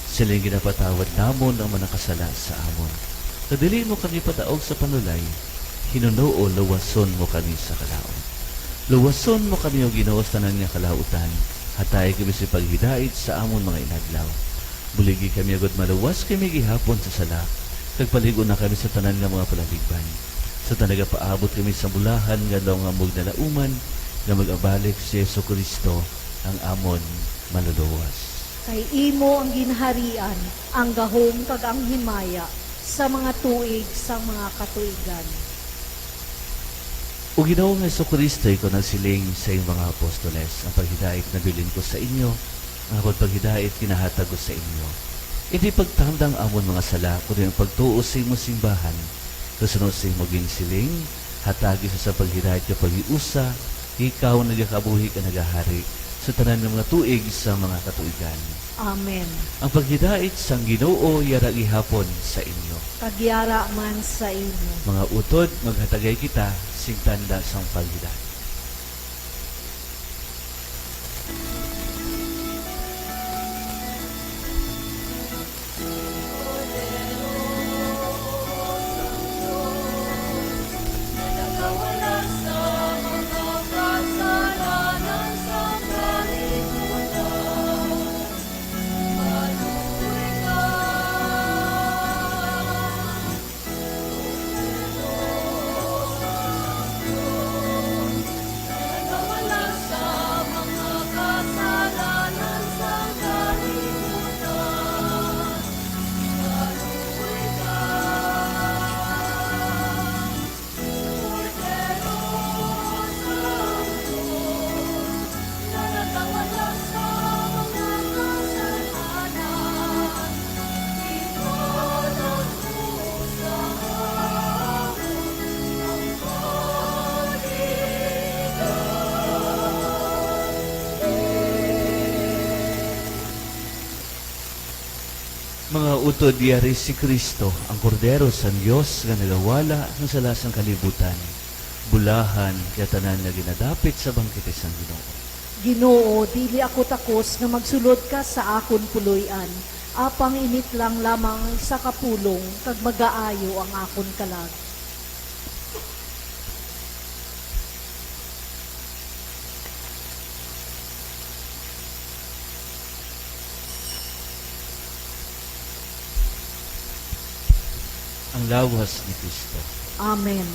siling ginapatawad namon ang mga nakasala sa amon. Kag dili mo kami padaog sa panulay, hinunoo luwason mo kami sa kalaut. Luwason mo kami, O Ginoo, sa tanan nga kalautan, hatayi kami sa paghidait sa amon mga inadlaw. Buligi kami agod maluwas kami gihapon sa sala, kag palig-on na kami sa tanan nga mga palaligban, sa tanan nga paabot kami sa bulahan nga adlaw nga amon ginalauman, nga magabalik si Jesu-Cristo, ang amon Manluluwas. Kay imo ang ginharian, ang gahom, kag ang himaya sa mga tuig sang mga katuigan. O Ginoong Jesu-Cristo, ikaw nagsiling sa iyong mga apostoles, "Ang paghidait nabilin ko sa inyo, ang akon paghidait ginahatag ko sa inyo." Indi pagtanda ang amon mga sala, kundi ang pagtuo sa imong simbahan, kasuno sa imong ginsiling, hatagi sa, sa paghidait nga paghiusa, ikaw nagakabuhi kag nagahari sa tanan nga mga tuig sa mga katuigan. Amen. Ang paghidait sang Ginoo yara gihapon sa inyo. Kag yara man sa inyo. Mga utod, maghatagay kita sing tanda sang paghidait. Mga utod, yari si Cristo, ang Kordero sang Dios nga nagawala sang sala sang kalibutan. Bulahan kay tanan nga ginadapit sa bangkete sang Ginoo. Ginoo, dili ako takos nga magsulod ka sa akon puloy-an, apang init lang lamang sa kapulong, kag magaayo ang akon kalag. Ang lawas ni Cristo. Amen.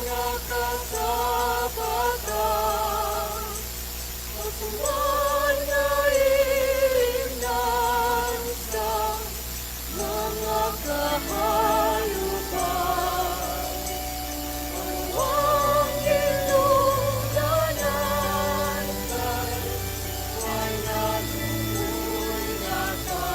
Kasapatan, kasuway nga imnan sa mga kahayupan. Ang inyong lanatan, way naluoy na ka.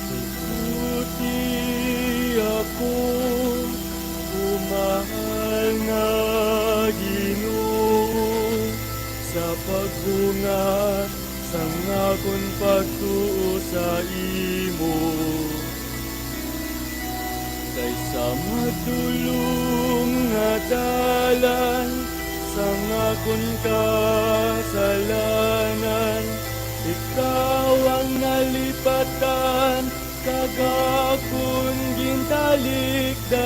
Tuguti ako, o mahal nga Ginoo, sa pagbunga sang akon pagtuo sa imo. Kay sa madulom nga dalan sang akon kasalanan, ikaw ang nalipatan kag akon gintalikdan.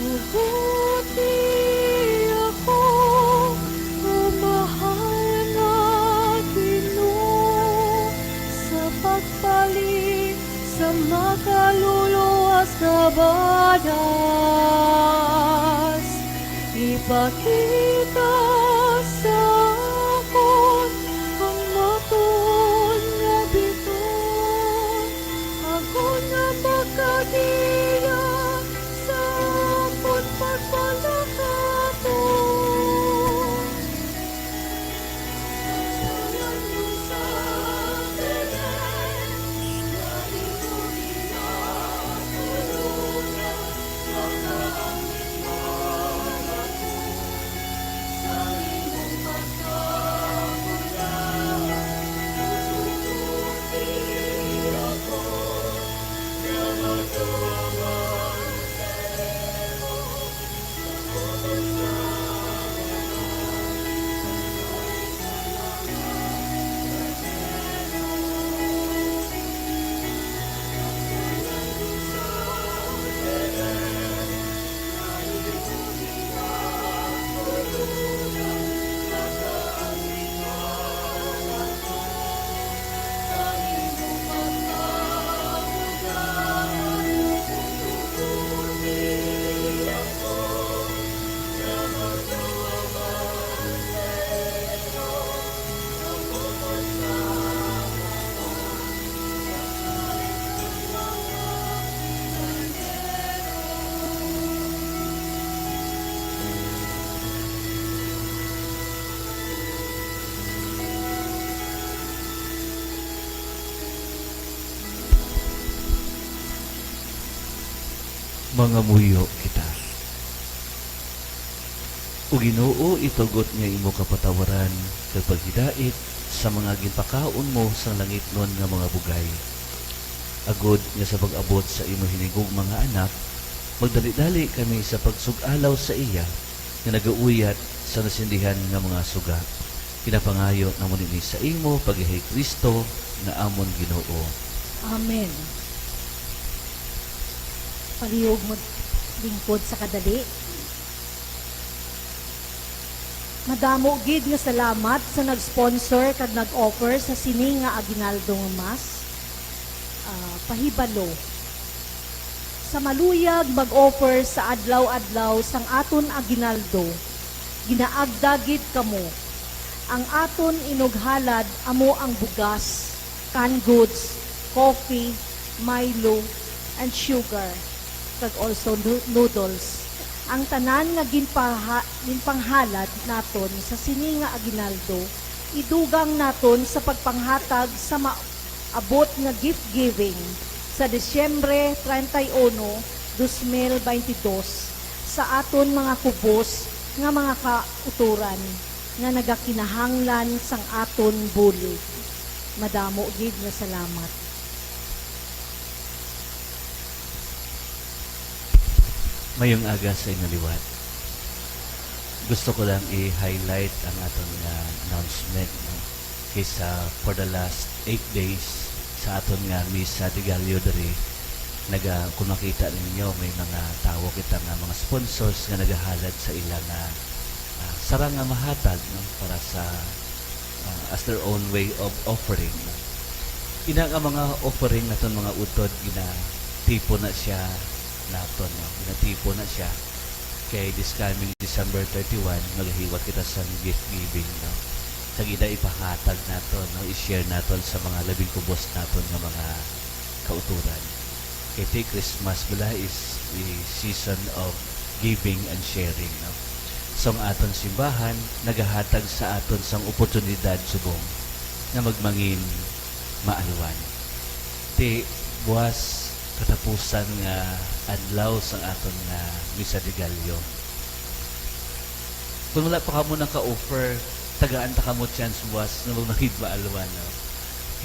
Tuguti ako, o mahal nga Ginoo, sa pagpalit sa makaluluwas nga badas. Ipakita sa akon ang matuod nga bituon, agod nga makagiya sa akon pagpalakaton. Mangamuyo kita. O Ginoo, itugot nga imo kapatawaran kag paghidait sa mga ginpakaon mo sang langitnon nga mga bugay, agod nga sa pag-abot sa imo hinigugma nga Anak, magdali-dali kami sa pagsug-alaw sa iya nga nagauyat sa nasindihan nga mga suga. Ginapangayo namon ini sa imo, pagyahay Kristo nga amon Ginoo. Amen. Palihog maglingkod sa kadali. Madamo gid nga salamat sa nag-sponsor kag nag-offer sa sini nga aguinaldo nga Mass. Ah, pahibalo. Sa maluyag mag-offer sa adlaw-adlaw sang aton aguinaldo, ginaagda gid kamo. Ang aton inughalad amo ang bugas, canned goods, coffee, Milo, and sugar, kag also nu-, noodles. Ang tanan nga ginpaha-, ginpanghalad naton sa sini nga aguinaldo, idugang naton sa pagpanghatag sa ma-, abot nga gift giving sa Disyembre treinta y uno, dos mil baynte dos, sa aton mga kubos nga mga kautoran nga nagakinahanglan sang aton bulig. Madamo gid nga salamat. Mayong aga sa inyo liwat. Gusto ko lang i-highlight ang aton nga announcement, no? Kay sa for the last eight days sa aton nga Misa de Gallo diri, naga-, kung makita ninyo, may mga tawo kita nga mga sponsors nga nagahalad sa ila nga, ah, sarang nga mahatag, no, para sa, ah, as their own way of offering, no? Ina nga mga offering naton, mga utod, ginatipon na siya naton, no? Ginatipon na siya. Kay this coming December thirty-one, magahiwat kita sa gift giving, no? Kag ina ipahatag naton, no? I-share naton sa mga labing kubos naton nga mga kautoran. Kay ti Christmas bala is the season of giving and sharing, no? So, ang aton simbahan nagahatag sa aton sang oportunidad subong nga magmangin maalwan. Ti buwas katapusan nga adlaw sang aton nga Misa de Gallo. Kung wala pa kamo naka-offer, tagaan ta kamo chance buwas nga magmangin maalwan, no?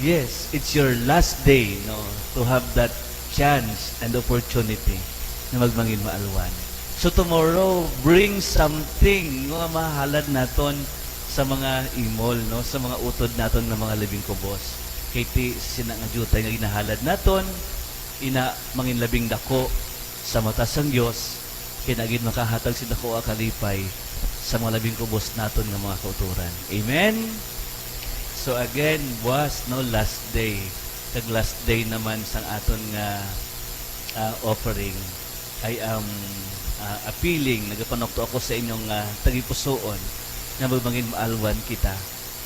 Yes, it's your last day, no, to have that chance and opportunity na magmangin maalwan. So tomorrow, bring something nga mahalad naton sa mga imol, no, sa mga utod naton nga mga labing kubos. Kay ti sina nga diutay nga ginahalad naton, ina mangin labing dako sa mata sang Dios, kay ina gid makahatag sing daku nga kalipay sa mga labing kubos naton nga mga kautoran. Amen? So again, buwas, no, last day. Kag last day naman sang aton nga, ah, offering. I am, ah, appealing, nagapanukto ako sa inyong, ah, tagipusoon nga magmangin maalwan kita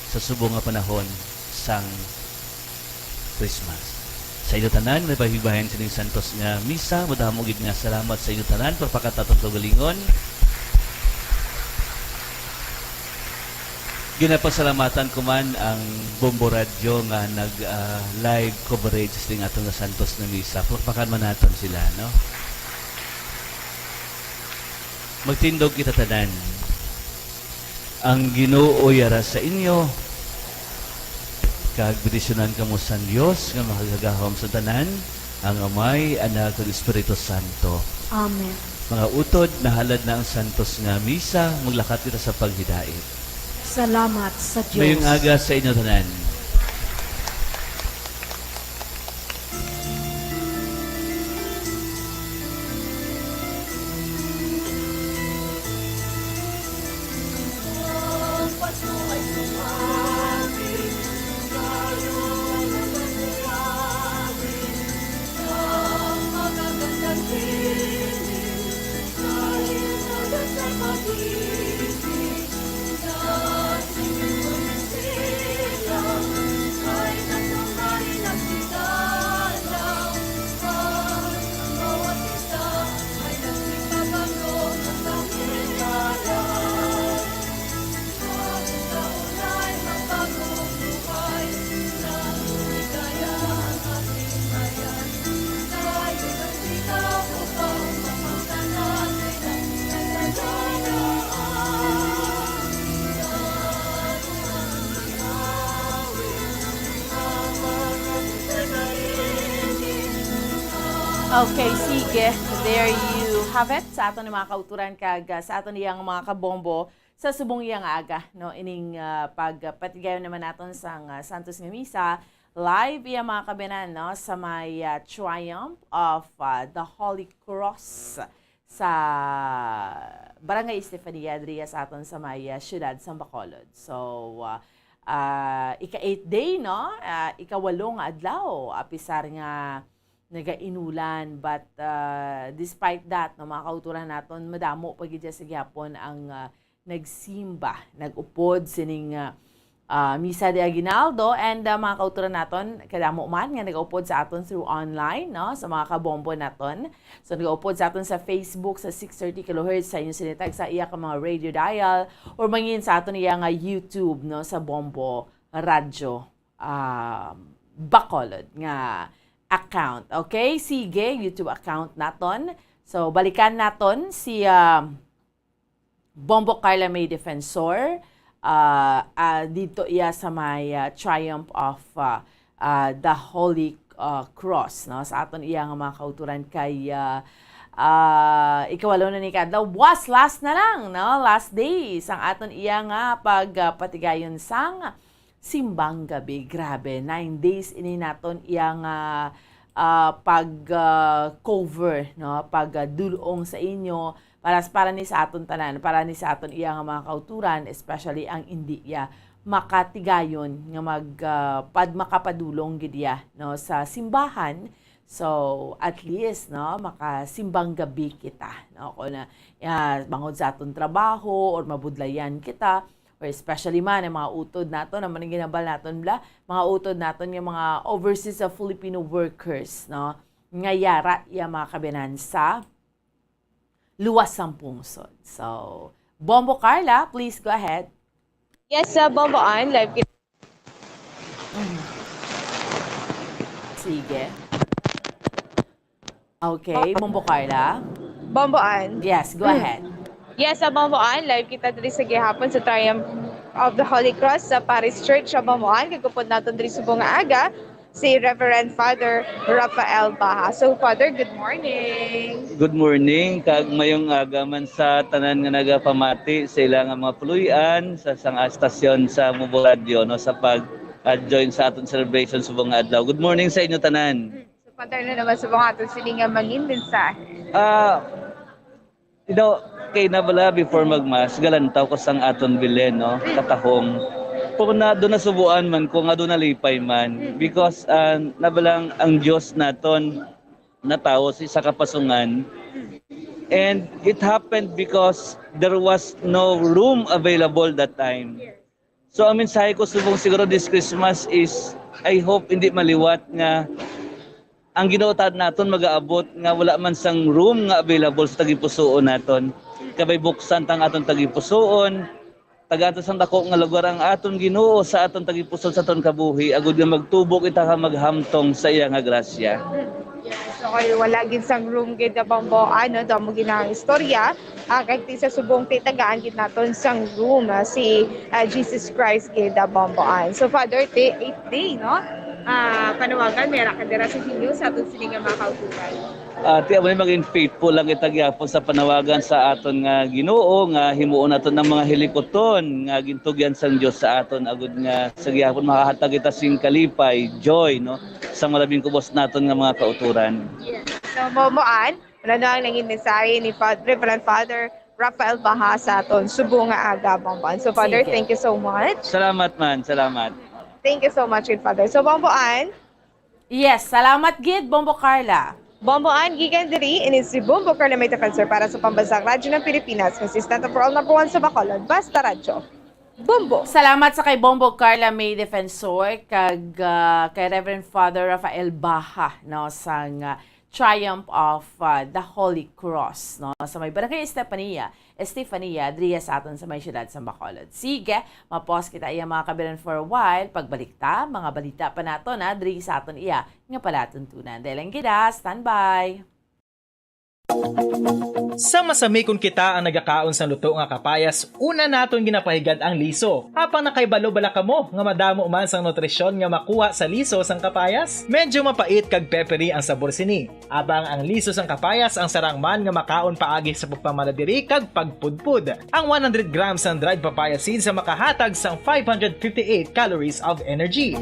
sa subong nga panahon sang Christmas. Sa inyo tanan, nagpahibayan sining santos nga misa, madamo gid nga salamat sa inyo tanan. Palakpakan ta aton kaugalingon. Ginapasalamatan ko man ang Bombo Radyo nga nag, ah, live coverage sining aton nga santos nga misa. Palakpakan man naton sila, no? Magtindog kita tanan. Ang Ginoo yara sa inyo, kag bendisyonan kamo sang Dios nga makagagahom sa tanan, ang Amay, Anak, kag Espiritu Santo. Amen. Mga utod, nahalad na ang santos nga misa, maglakat kita sa paghidait. Salamat sa Dios. Mayong aga sa inyo tanan. Okay, sige. There you have it. Sa aton nga mga kauturan kag, ah, sa aton iyang mga kabombo sa subong iyang aga, no? Ining, ah, pagpatigayon naman naton sang, ah, Santos nga Misa, live iya mga kabiyanan, no? Sa may, ah, Triumph of, ah, the Holy Cross sa Barangay Estefania, diri sa aton sa may, ah, siyudad sang Bacolod. So, ah, ah, ika-eight day, no? Ah, ikawalo nga adlaw, apisar nga nagainulan. But, ah, despite that, no, mga kauturan naton, madamo pa gid sa gihapon ang, ah, nagsimba, nag-upod sining, ah, ah, Misa de Aguinaldo. And, ah, mga kauturan naton, kadamo man nga nag-upod sa aton through online, no, sa mga kabombo naton. So, nag-upod sa aton sa Facebook sa six thirty kilohertz sa inyo sinitag sa iya ka mga radio dial or mangin sa aton iya nga YouTube, no, sa Bombo Radyo, ah, Bacolod nga account. Okay? Sige, YouTube account naton. So, balikan naton si, ah, Bombo Carla May Defensor. Ah, ah, dito iya sa may, ah, Triumph of, ah, ah, the Holy, ah, Cross, no? Sa aton iya nga mga kauturan kay, ah, ah, ikawalo na ni kadlaw. Was last na lang, no? Last day sang aton iya nga pagpatigayon sang simbang gabi. Grabe, nine days ini naton iya nga, ah, pag, ah, cover, no? Pag, ah, dulong sa inyo para, para ni sa aton tanan, para ni sa aton iya nga mga kauturan, especially ang indi iya makatigayon nga mag, ah, pad-, makapadulong gid iya, no, sa simbahan. So, at least, no, makasimbang gabi kita, no? Kung na, ah, bangod sa aton trabaho or mabudlayan kita, or especially man ang mga utod naton, ang mga ginabal naton bala, mga utod naton nga mga overseas sa Filipino workers, no, nga yara iya mga kabiyanan sa luwas sang pungsod. So, Bombo Carla, please go ahead. Yes, sa Bombo Ann, live kita. Mhm. Sige. Okay, Bombo Carla. Bombo Ann. Yes, go ahead. Yes, sa Bombo Ann, live kita diri sa gihapon sa Triumph of the Holy Cross sa Parish Church sa Bombo Ann. Kag upod naton diri subong nga aga si Reverend Father Rafael Baha. So, Father, good morning. Good morning, kag mayong aga man sa tanan nga nagapamati sa ila nga mga puloy-an sa sang estasyon sa Bombo Radyo, no, sa pag, ah, join sa aton celebration subong nga adlaw. Good morning sa inyo tanan. So, Father, ano naman sa mga aton sini nga mangin mensahe? Ah, you know, kay na bala before mag-mass, galantaw ko sang aton Belen, no? Katahom. Pero na, doon nasubuan man ko nga doon nalipay man. Because, ah, na bala ang Diyos naton natawo sa isa ka pasungan. And it happened because there was no room available that time. So, ang mensahe ko subong siguro this Christmas is, I hope hindi maliwat nga ang Ginoo ta-, naton magaabot nga wala man sang room nga available sa tagipusoon naton. Kabay buksan tang aton tagipusoon, tagaan ta sang dako nga lugar ang aton Ginoo sa aton tagipusoon, sa aton kabuhi, agud nga magtubo kita ka maghamtong sa iya nga grasya. Yes, so kay wala gid sang room gid na bambo, ano, daw mo ginang istorya. Ah, kag ti sa subong ti tagaan gid naton sang room, ah, si, ah, Jesus Christ gid, ah, Bombo Ann. So, Father, ti eighth day, no? Ah, panawagan, may ra ka dira sa inyo, sa aton sini nga mga kauturan. Ah, ti, amo ni maging faithful lang kita gyapon sa panawagan sa aton nga Ginoo, nga himuon naton ang mga hilikuton nga gintugyan sang Dios sa aton, agud nga sa gyapon makahatag kita sing kalipay, joy, no, sa malabing kubos naton nga mga kauturan. Yes. So, Bombo Ann, ano ang nangin mensahe ni Fa-, Reverend Father Rafael Baha sa aton subong nga aga, Bombo Ann? So, Father, sige, thank you so much. Salamat man, salamat. Thank you so much, good Father. So, Bombo Ann? Yes, salamat gid, Bombo Carla. Bombo Ann, gikan diri, ini si Bombo Carla May Defensor para sa Pambansang Radyo ng Pilipinas, consistent for all, number one sa Bacolod, Basta Radyo. Bombo. Salamat sa kay Bombo Carla May Defensor kag, ah, kay Reverend Father Rafael Baha, no, sang, ah, Triumph of, ah, the Holy Cross, no, sa may Barangay Estefania, Estefania, diriya sa aton sa may siyudad sa Bacolod. Sige, mapos kita iya mga kabilan for a while. Pagbalik ta, mga balita pa nato na diri sa aton iya nga palatuntunan. Dahil lang gid, ah, standby. Sa masami kon kita ang nagakaon sang luto nga kapayas, una naton ginapahigad ang liso. Apang nakahibalo bala kamo nga madamo man sang nutrisyon nga makuha sa liso sang kapayas? Medyo mapait kag peppery ang sabor sini. Apang ang liso sang kapayas ang sarang man nga makaon paagi sa pagpamala diri kag pagpudpod. Ang one hundred grams sang dried papaya seeds ang makahatag sang five hundred fifty-eight calories of energy.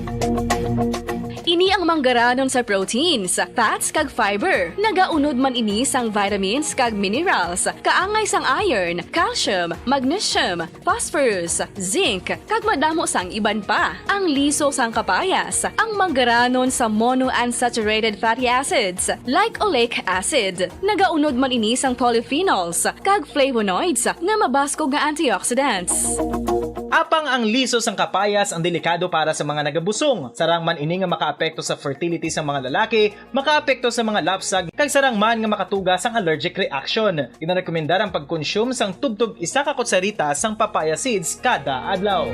Ini ang manggaranon sa proteins, fats, kag fiber. Nagaunod man ini sang vitamins kag minerals, kaangay sang iron, calcium, magnesium, phosphorus, zinc, kag madamo sang iban pa. Ang liso sang kapayas, ang manggaranon sa monounsaturated fatty acids, like oleic acid. Nagaunod man ini sang polyphenols kag flavonoids nga mabaskog nga antioxidants. Apang ang liso sang kapayas ang delikado para sa mga nagabusong. Sarang man ini nga makaapekto sa fertility sang mga lalaki, makaapekto sa mga lapsag, kag sarang man nga makatuga sang allergic reaction. Ginarekomendar ang pagkonsume sang tubtob isa ka kutsarita sang papaya seeds kada adlaw.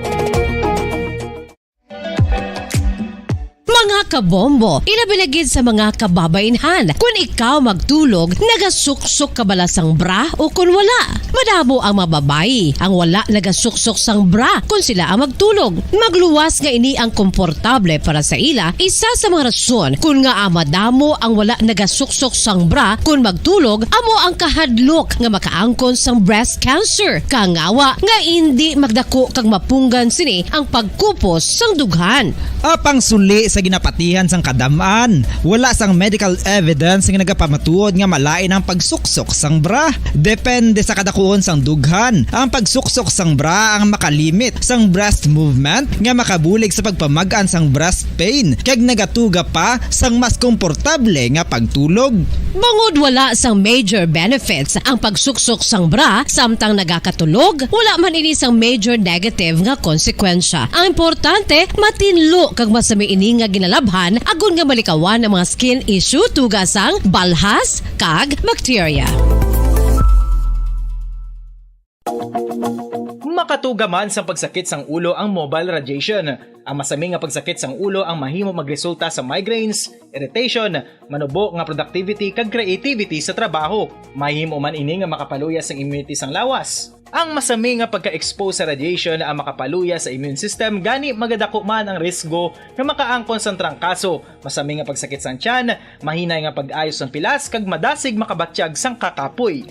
Mga kabombo, ilabi na gid sa mga kababainhan. Kun ikaw magtulog, nagasuksok ka bala sang bra o kun wala? Madamo ang mga babayi ang wala nagasuksok sang bra kun sila ang magtulog. Magluwas nga ini ang komportable para sa ila, isa sa mga rason kun ngaa madamo ang wala nagasuksok sang bra kun magtulog, amo ang kahadlok nga makaangkon sang breast cancer. Kangawa nga indi magdako kag mapunggan sini ang pagkupos sang dughan. Apang suli sa ginapatihan sang kadam-an, wala sang medical evidence nga nagapamatuod nga malain ang pagsuksok sang bra. Depende sa kadakuon sang dughan. Ang pagsuksok sang bra ang makalimit sang breast movement nga makabulig sa pagpamag-an sang breast pain kag nagatuga pa sang mas komportable nga pagtulog. Bangod wala sang major benefits ang pagsuksok sang bra samtang nagakatulog, wala man ini sang major negative nga konsekwensya. Ang importante, matinlo kag masami ini nga ginalabhan agod nga malikawan ang mga skin issue tuga sang balhas kag bakterya. Makatuga man sang pagsakit sang ulo ang mobile radiation. Ang masami nga pagsakit sang ulo ang mahimo magresulta sa migraines, irritation, manubo nga productivity kag creativity sa trabaho. Mahimo man ini nga makapaluya sang immunity sang lawas. Ang masami nga pagka-expose sa radiation ang makapaluya sa immune system, gani magadako man ang risgo nga makaangkon sang trangkaso, masami nga pagsakit sang tiyan, mahinay nga pag-ayo sang pilas, kag madasig makabatyag sang kakapoy.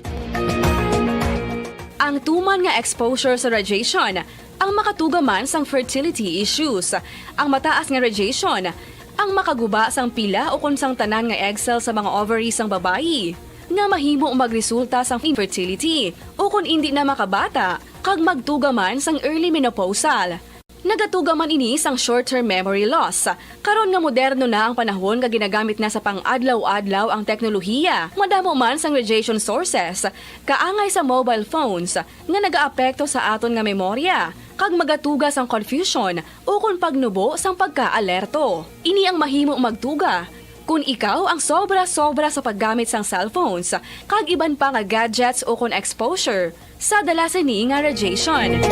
Ang tuman nga exposure sa radiation ang makatuga man sang fertility issues. Ang mataas nga radiation ang makaguba sang pila ukon sang tanan nga egg cell sa mga ovary sang babayi, nga mahimo magresulta sang infertility ukon indi na makabata kag magtuga man sang early menopausal. Nagatuga man ini sang short-term memory loss. Karon nga moderno na ang panahon nga ginagamit na sa pang-adlaw-adlaw ang teknolohiya, madamo man sang radiation sources, kaangay sa mobile phones, nga nagaapekto sa aton nga memorya, kag magatuga sang confusion ukon pagnubo sang pagkaalerto. Ini ang mahimo magtuga kon ikaw ang sobra-sobra sa paggamit sang cellphones kag iban pa nga gadgets ukon exposure sa dala sini nga radiation.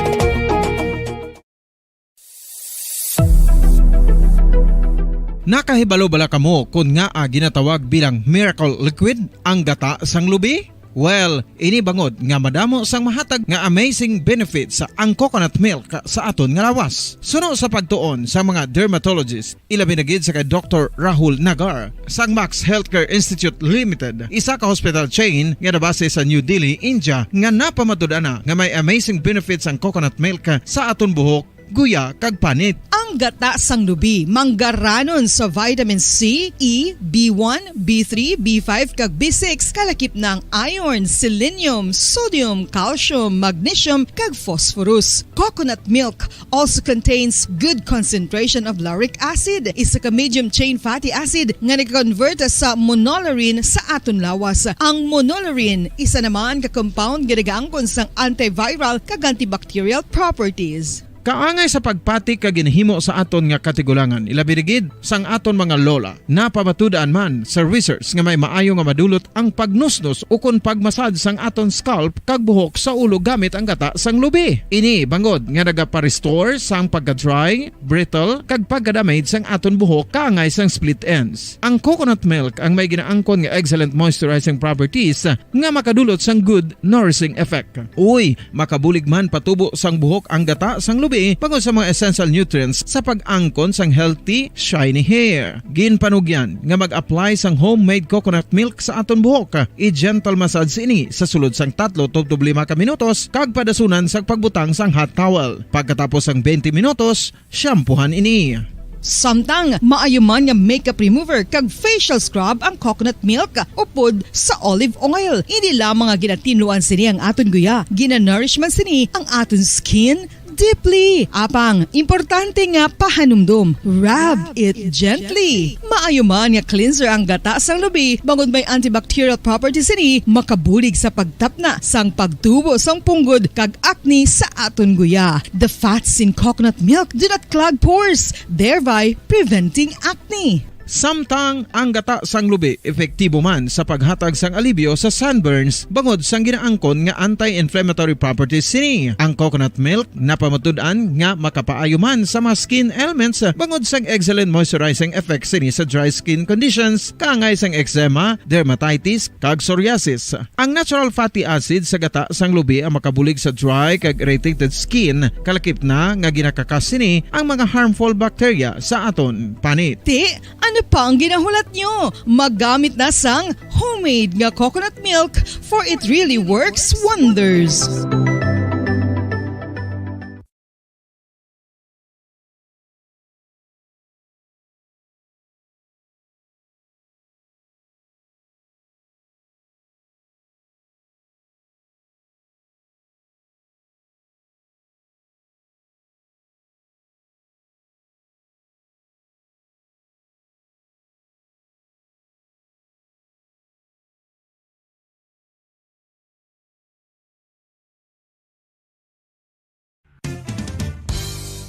Nakahibalo bala kamo kon ngaa ginatawag bilang miracle liquid ang gata sang lubi? Well, ini bangod nga madamo sang mahatag nga amazing benefits ang coconut milk sa aton nga lawas. Suno sa pagtuon sa mga dermatologist, ilabi na gid sa kay Doktor Rahul Nagar sang Max Healthcare Institute Limited, isa ka hospital chain nga nabase sa New Delhi, India, nga napamatud-an na nga may amazing benefits ang coconut milk sa aton buhok, guya, kag panit. Ang gata sang lubi manggaranon sa vitamin C, E, B one, B three, B five, kag B six, kalakip na ang iron, selenium, sodium, calcium, magnesium, kag phosphorus. Coconut milk also contains good concentration of lauric acid, isa ka medium chain fatty acid nga nag-convert sa monolaurin sa aton lawas. Ang monolaurin isa naman ka compound nga nagaangkon sang antiviral kag antibacterial properties. Kaangay sa pagpati kag ginhimo sa aton nga katigulangan, ilabi na gid sang aton mga lola. Napamatud-an man sa research nga may maayo nga madulot ang pagnusnos ukon pagmasad sang aton scalp kag buhok sa ulo gamit ang gata sang lubi. Ini bangod nga nagapa-restore sang pagka-dry, brittle, kag pagka-damage sang aton buhok kaangay sang split ends. Ang coconut milk ang may ginaangkon nga excellent moisturizing properties nga makadulot sang good nourishing effect. Uy, makabulig man patubo sang buhok ang gata sang lubi bangod sa mga essential nutrients sa pag-angkon sang healthy, shiny hair. Ginpanugyan nga mag-apply sang homemade coconut milk sa aton buhok. I-gentle massage ini sa sulod sang tatlo tubtob lima ka minutos kag padasunan sang pagbutang sang hot towel. Pagkatapos sang twenty minutos, shampoohan ini. Samtang maayo man nga makeup remover kag facial scrub ang coconut milk upod sa olive oil. Hindi lamang nga ginatinluan sini ang aton guya, ginanourish man sini ang aton skin deeply. Apang, importante nga pahanumdom, rub it gently. Maayo man nga cleanser ang gata sang lubi bangod may antibacterial properties sini, makabulig sa pagtapna sang pagtubo sang punggod kag acne sa aton guya. The fats in coconut milk do not clog pores, thereby preventing acne. Samtang ang gata sang lubi epektibo man sa paghatag sang alibyo sa sunburns bangod sang ginaangkon nga anti-inflammatory properties sini. Ang coconut milk napamatud-an nga makapaayo man sa mga skin ailments bangod sang excellent moisturizing effects sini sa dry skin conditions, kaangay sang eczema, dermatitis, kag psoriasis. Ang natural fatty acid sa gata sang lubi ang makabulig sa dry kag irritated skin, kalakip na nga ginakakas sini ang mga harmful bacteria sa aton panit. Ti, ano pa ang ginahulat nyo? Maggamit na sang homemade nga coconut milk, for it really works wonders.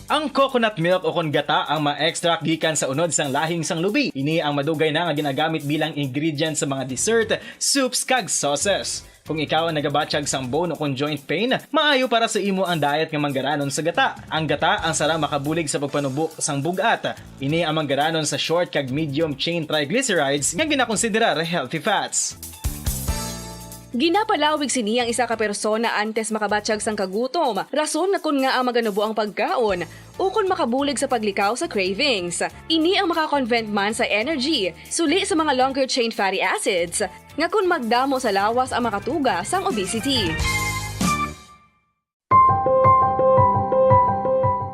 Ang coconut milk ukon gata ang ma-extract gikan sa unod sang lahing sang lubi. Ini ang madugay na nga ginagamit bilang ingredient sa mga dessert, soups, kag sauces. Kung ikaw ang nagabatyag sang bone ukon joint pain, maayo para sa imo ang diet nga manggaranon sa gata. Ang gata ang sarang makabulig sa pagpanubo sang bug-at. Ini ang manggaranon sa short kag medium chain triglycerides nga ginakonsiderar healthy fats. Ginapalawig sini ang isa ka persona antes makabatyag sang kagutom, rason nga kon ngaa maganubo ang pagkaon, ukon makabulig sa paglikaw sa cravings. Ini ang maka-convert man sa energy, suli sa mga longer chain fatty acids, nga kon magdamo sa lawas ang makatuga sang obesity.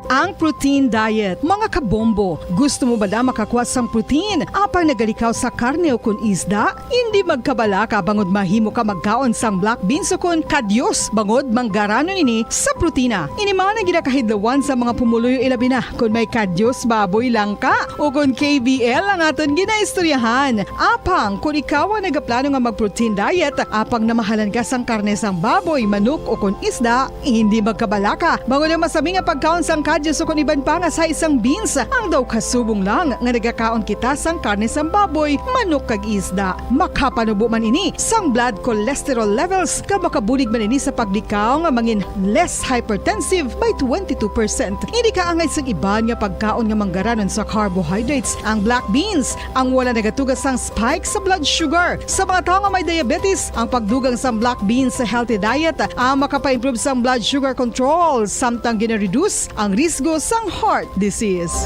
Ang protein diet, mga kabombo. Gusto mo bala makakuha sang protein apang nagalikaw sa karne ukon isda? Indi magkabalaka bangod mahimo ka magkaon sang black beans ukon kadyos bangod manggaranon ini sa protina. Ini man ang ginakahidlawan sa mga pumuluyo, ilabi na kon may kadyos baboy, langka, ukon K B L ang aton ginaistoryahan. Apang kon ikaw ang nagaplano nga mag-protein diet, apang namahalan ka sang karne sang baboy, manok, ukon isda, hindi magkabalaka, bangod ang masami nga pagkaon sang kadyos ukon iban pa nga sahi sang beans, ang daw kasubong lang nga nagakaon kita sang karne sang baboy, manok, kag isda. Makapanubo man ini sang blood cholesterol levels, kag makabulig man ini sa paglikaw nga mangin less hypertensive by twenty-two percent. Hindi kaangay sang iban nga pagkaon nga manggaranon sa carbohydrates, ang black beans, ang wala nagatuga sang spike sa blood sugar. Sa mga tawo nga may diabetes, ang pagdugang sang black beans sa healthy diet ang makapa-improve sang blood sugar control, samtang gina-reduce ang risgo sang heart disease.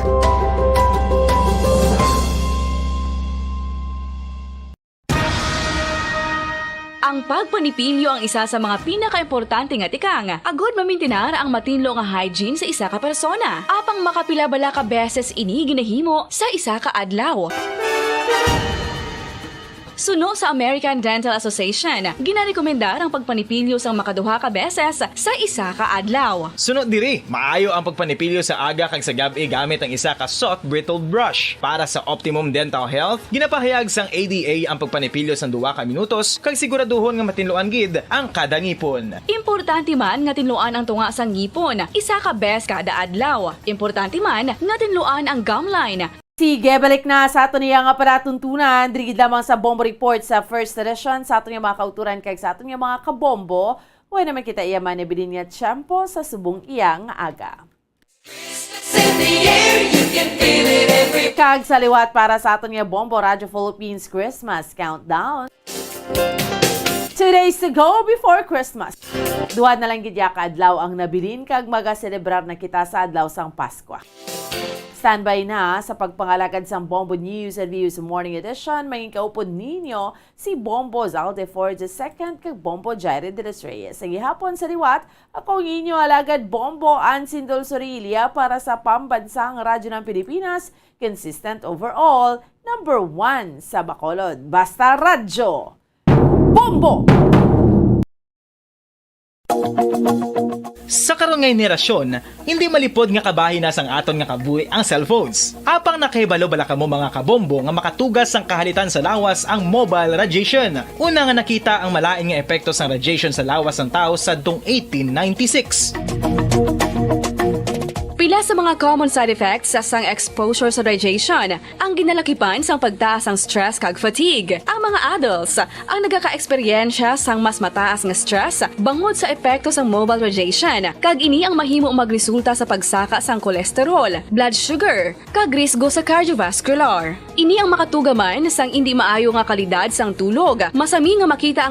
Ang pagpanipilyo ang isa sa mga pinakaimportante nga tikang agud mamintinar ang matinlo nga hygiene sa isa ka persona. Apang makapila bala ka beses ini ginahimo sa isa ka adlaw? Suno sa American Dental Association, ginarekomendar ang pagpanipilyo sang makaduha ka beses sa isa ka adlaw. Suno diri, maayo ang pagpanipilyo sa aga kag sa gab-i gamit ang isa ka soft bristled brush. Para sa optimum dental health, ginapahayag sang A D A ang pagpanipilyo sang duha ka minutos kag siguraduhon nga matinluan gid ang kada ngipon. Importante man nga tinluan ang tunga sang ngipon isa ka bes kada adlaw. Importante man nga tinluan ang gum line. Sige, balik na sa aton iya nga palatuntunan. Diri gid lamang sa Bombo Report sa first edition sa aton nga mga kauturan kag sa aton nga mga kabombo. Way naman kita iya man nabilin nga tiyempo sa subong iya nga aga. Christmas in the air, you can feel it everywhere. Kag sa liwat para sa aton nga Bombo Radyo Philippines Christmas Countdown. Two days to go before Christmas. Duha na lang gid ya ka adlaw ang nabilin kag magaselebrar na kita sa adlaw sang Paskwa. Standby na sa pagpangalagad sang Bombo News and Views Morning Edition, mangin kaupod ninyo si Bombo Zalde Ford the second kag Bombo Jared de los Reyes. Sa gihapon sa liwat, ako ang inyo alagad Bombo Ansin Dulzorilla para sa Pambansang Radyo ng Pilipinas, consistent overall, number one sa Bacolod. Basta Radyo! Bombo! Sa karon nga henerasyon, hindi malipod nga kabahin na sang aton nga kabuhi ang cellphones. Apang nakahibalo bala kamo, mga kabombo, nga makatugas sang kahalitan sa lawas ang mobile radiation? Una nga nakita ang malain nga epekto sang radiation sa lawas sang tawo sadtong eighteen ninety-six. Pila sa mga common side effects sang exposure sa radiation ang ginalakipan sang pagtaas sang stress kag fatigue. Ang mga adults ang nagakaeksperyensya sang mas mataas nga stress bangod sa epekto sang mobile radiation, kag ini ang mahimo magresulta sa pagsaka sang cholesterol, blood sugar, kag risgo sa cardiovascular. Ini ang makatuga man sang indi maayo nga kalidad sang tulog. Masami nga makita ang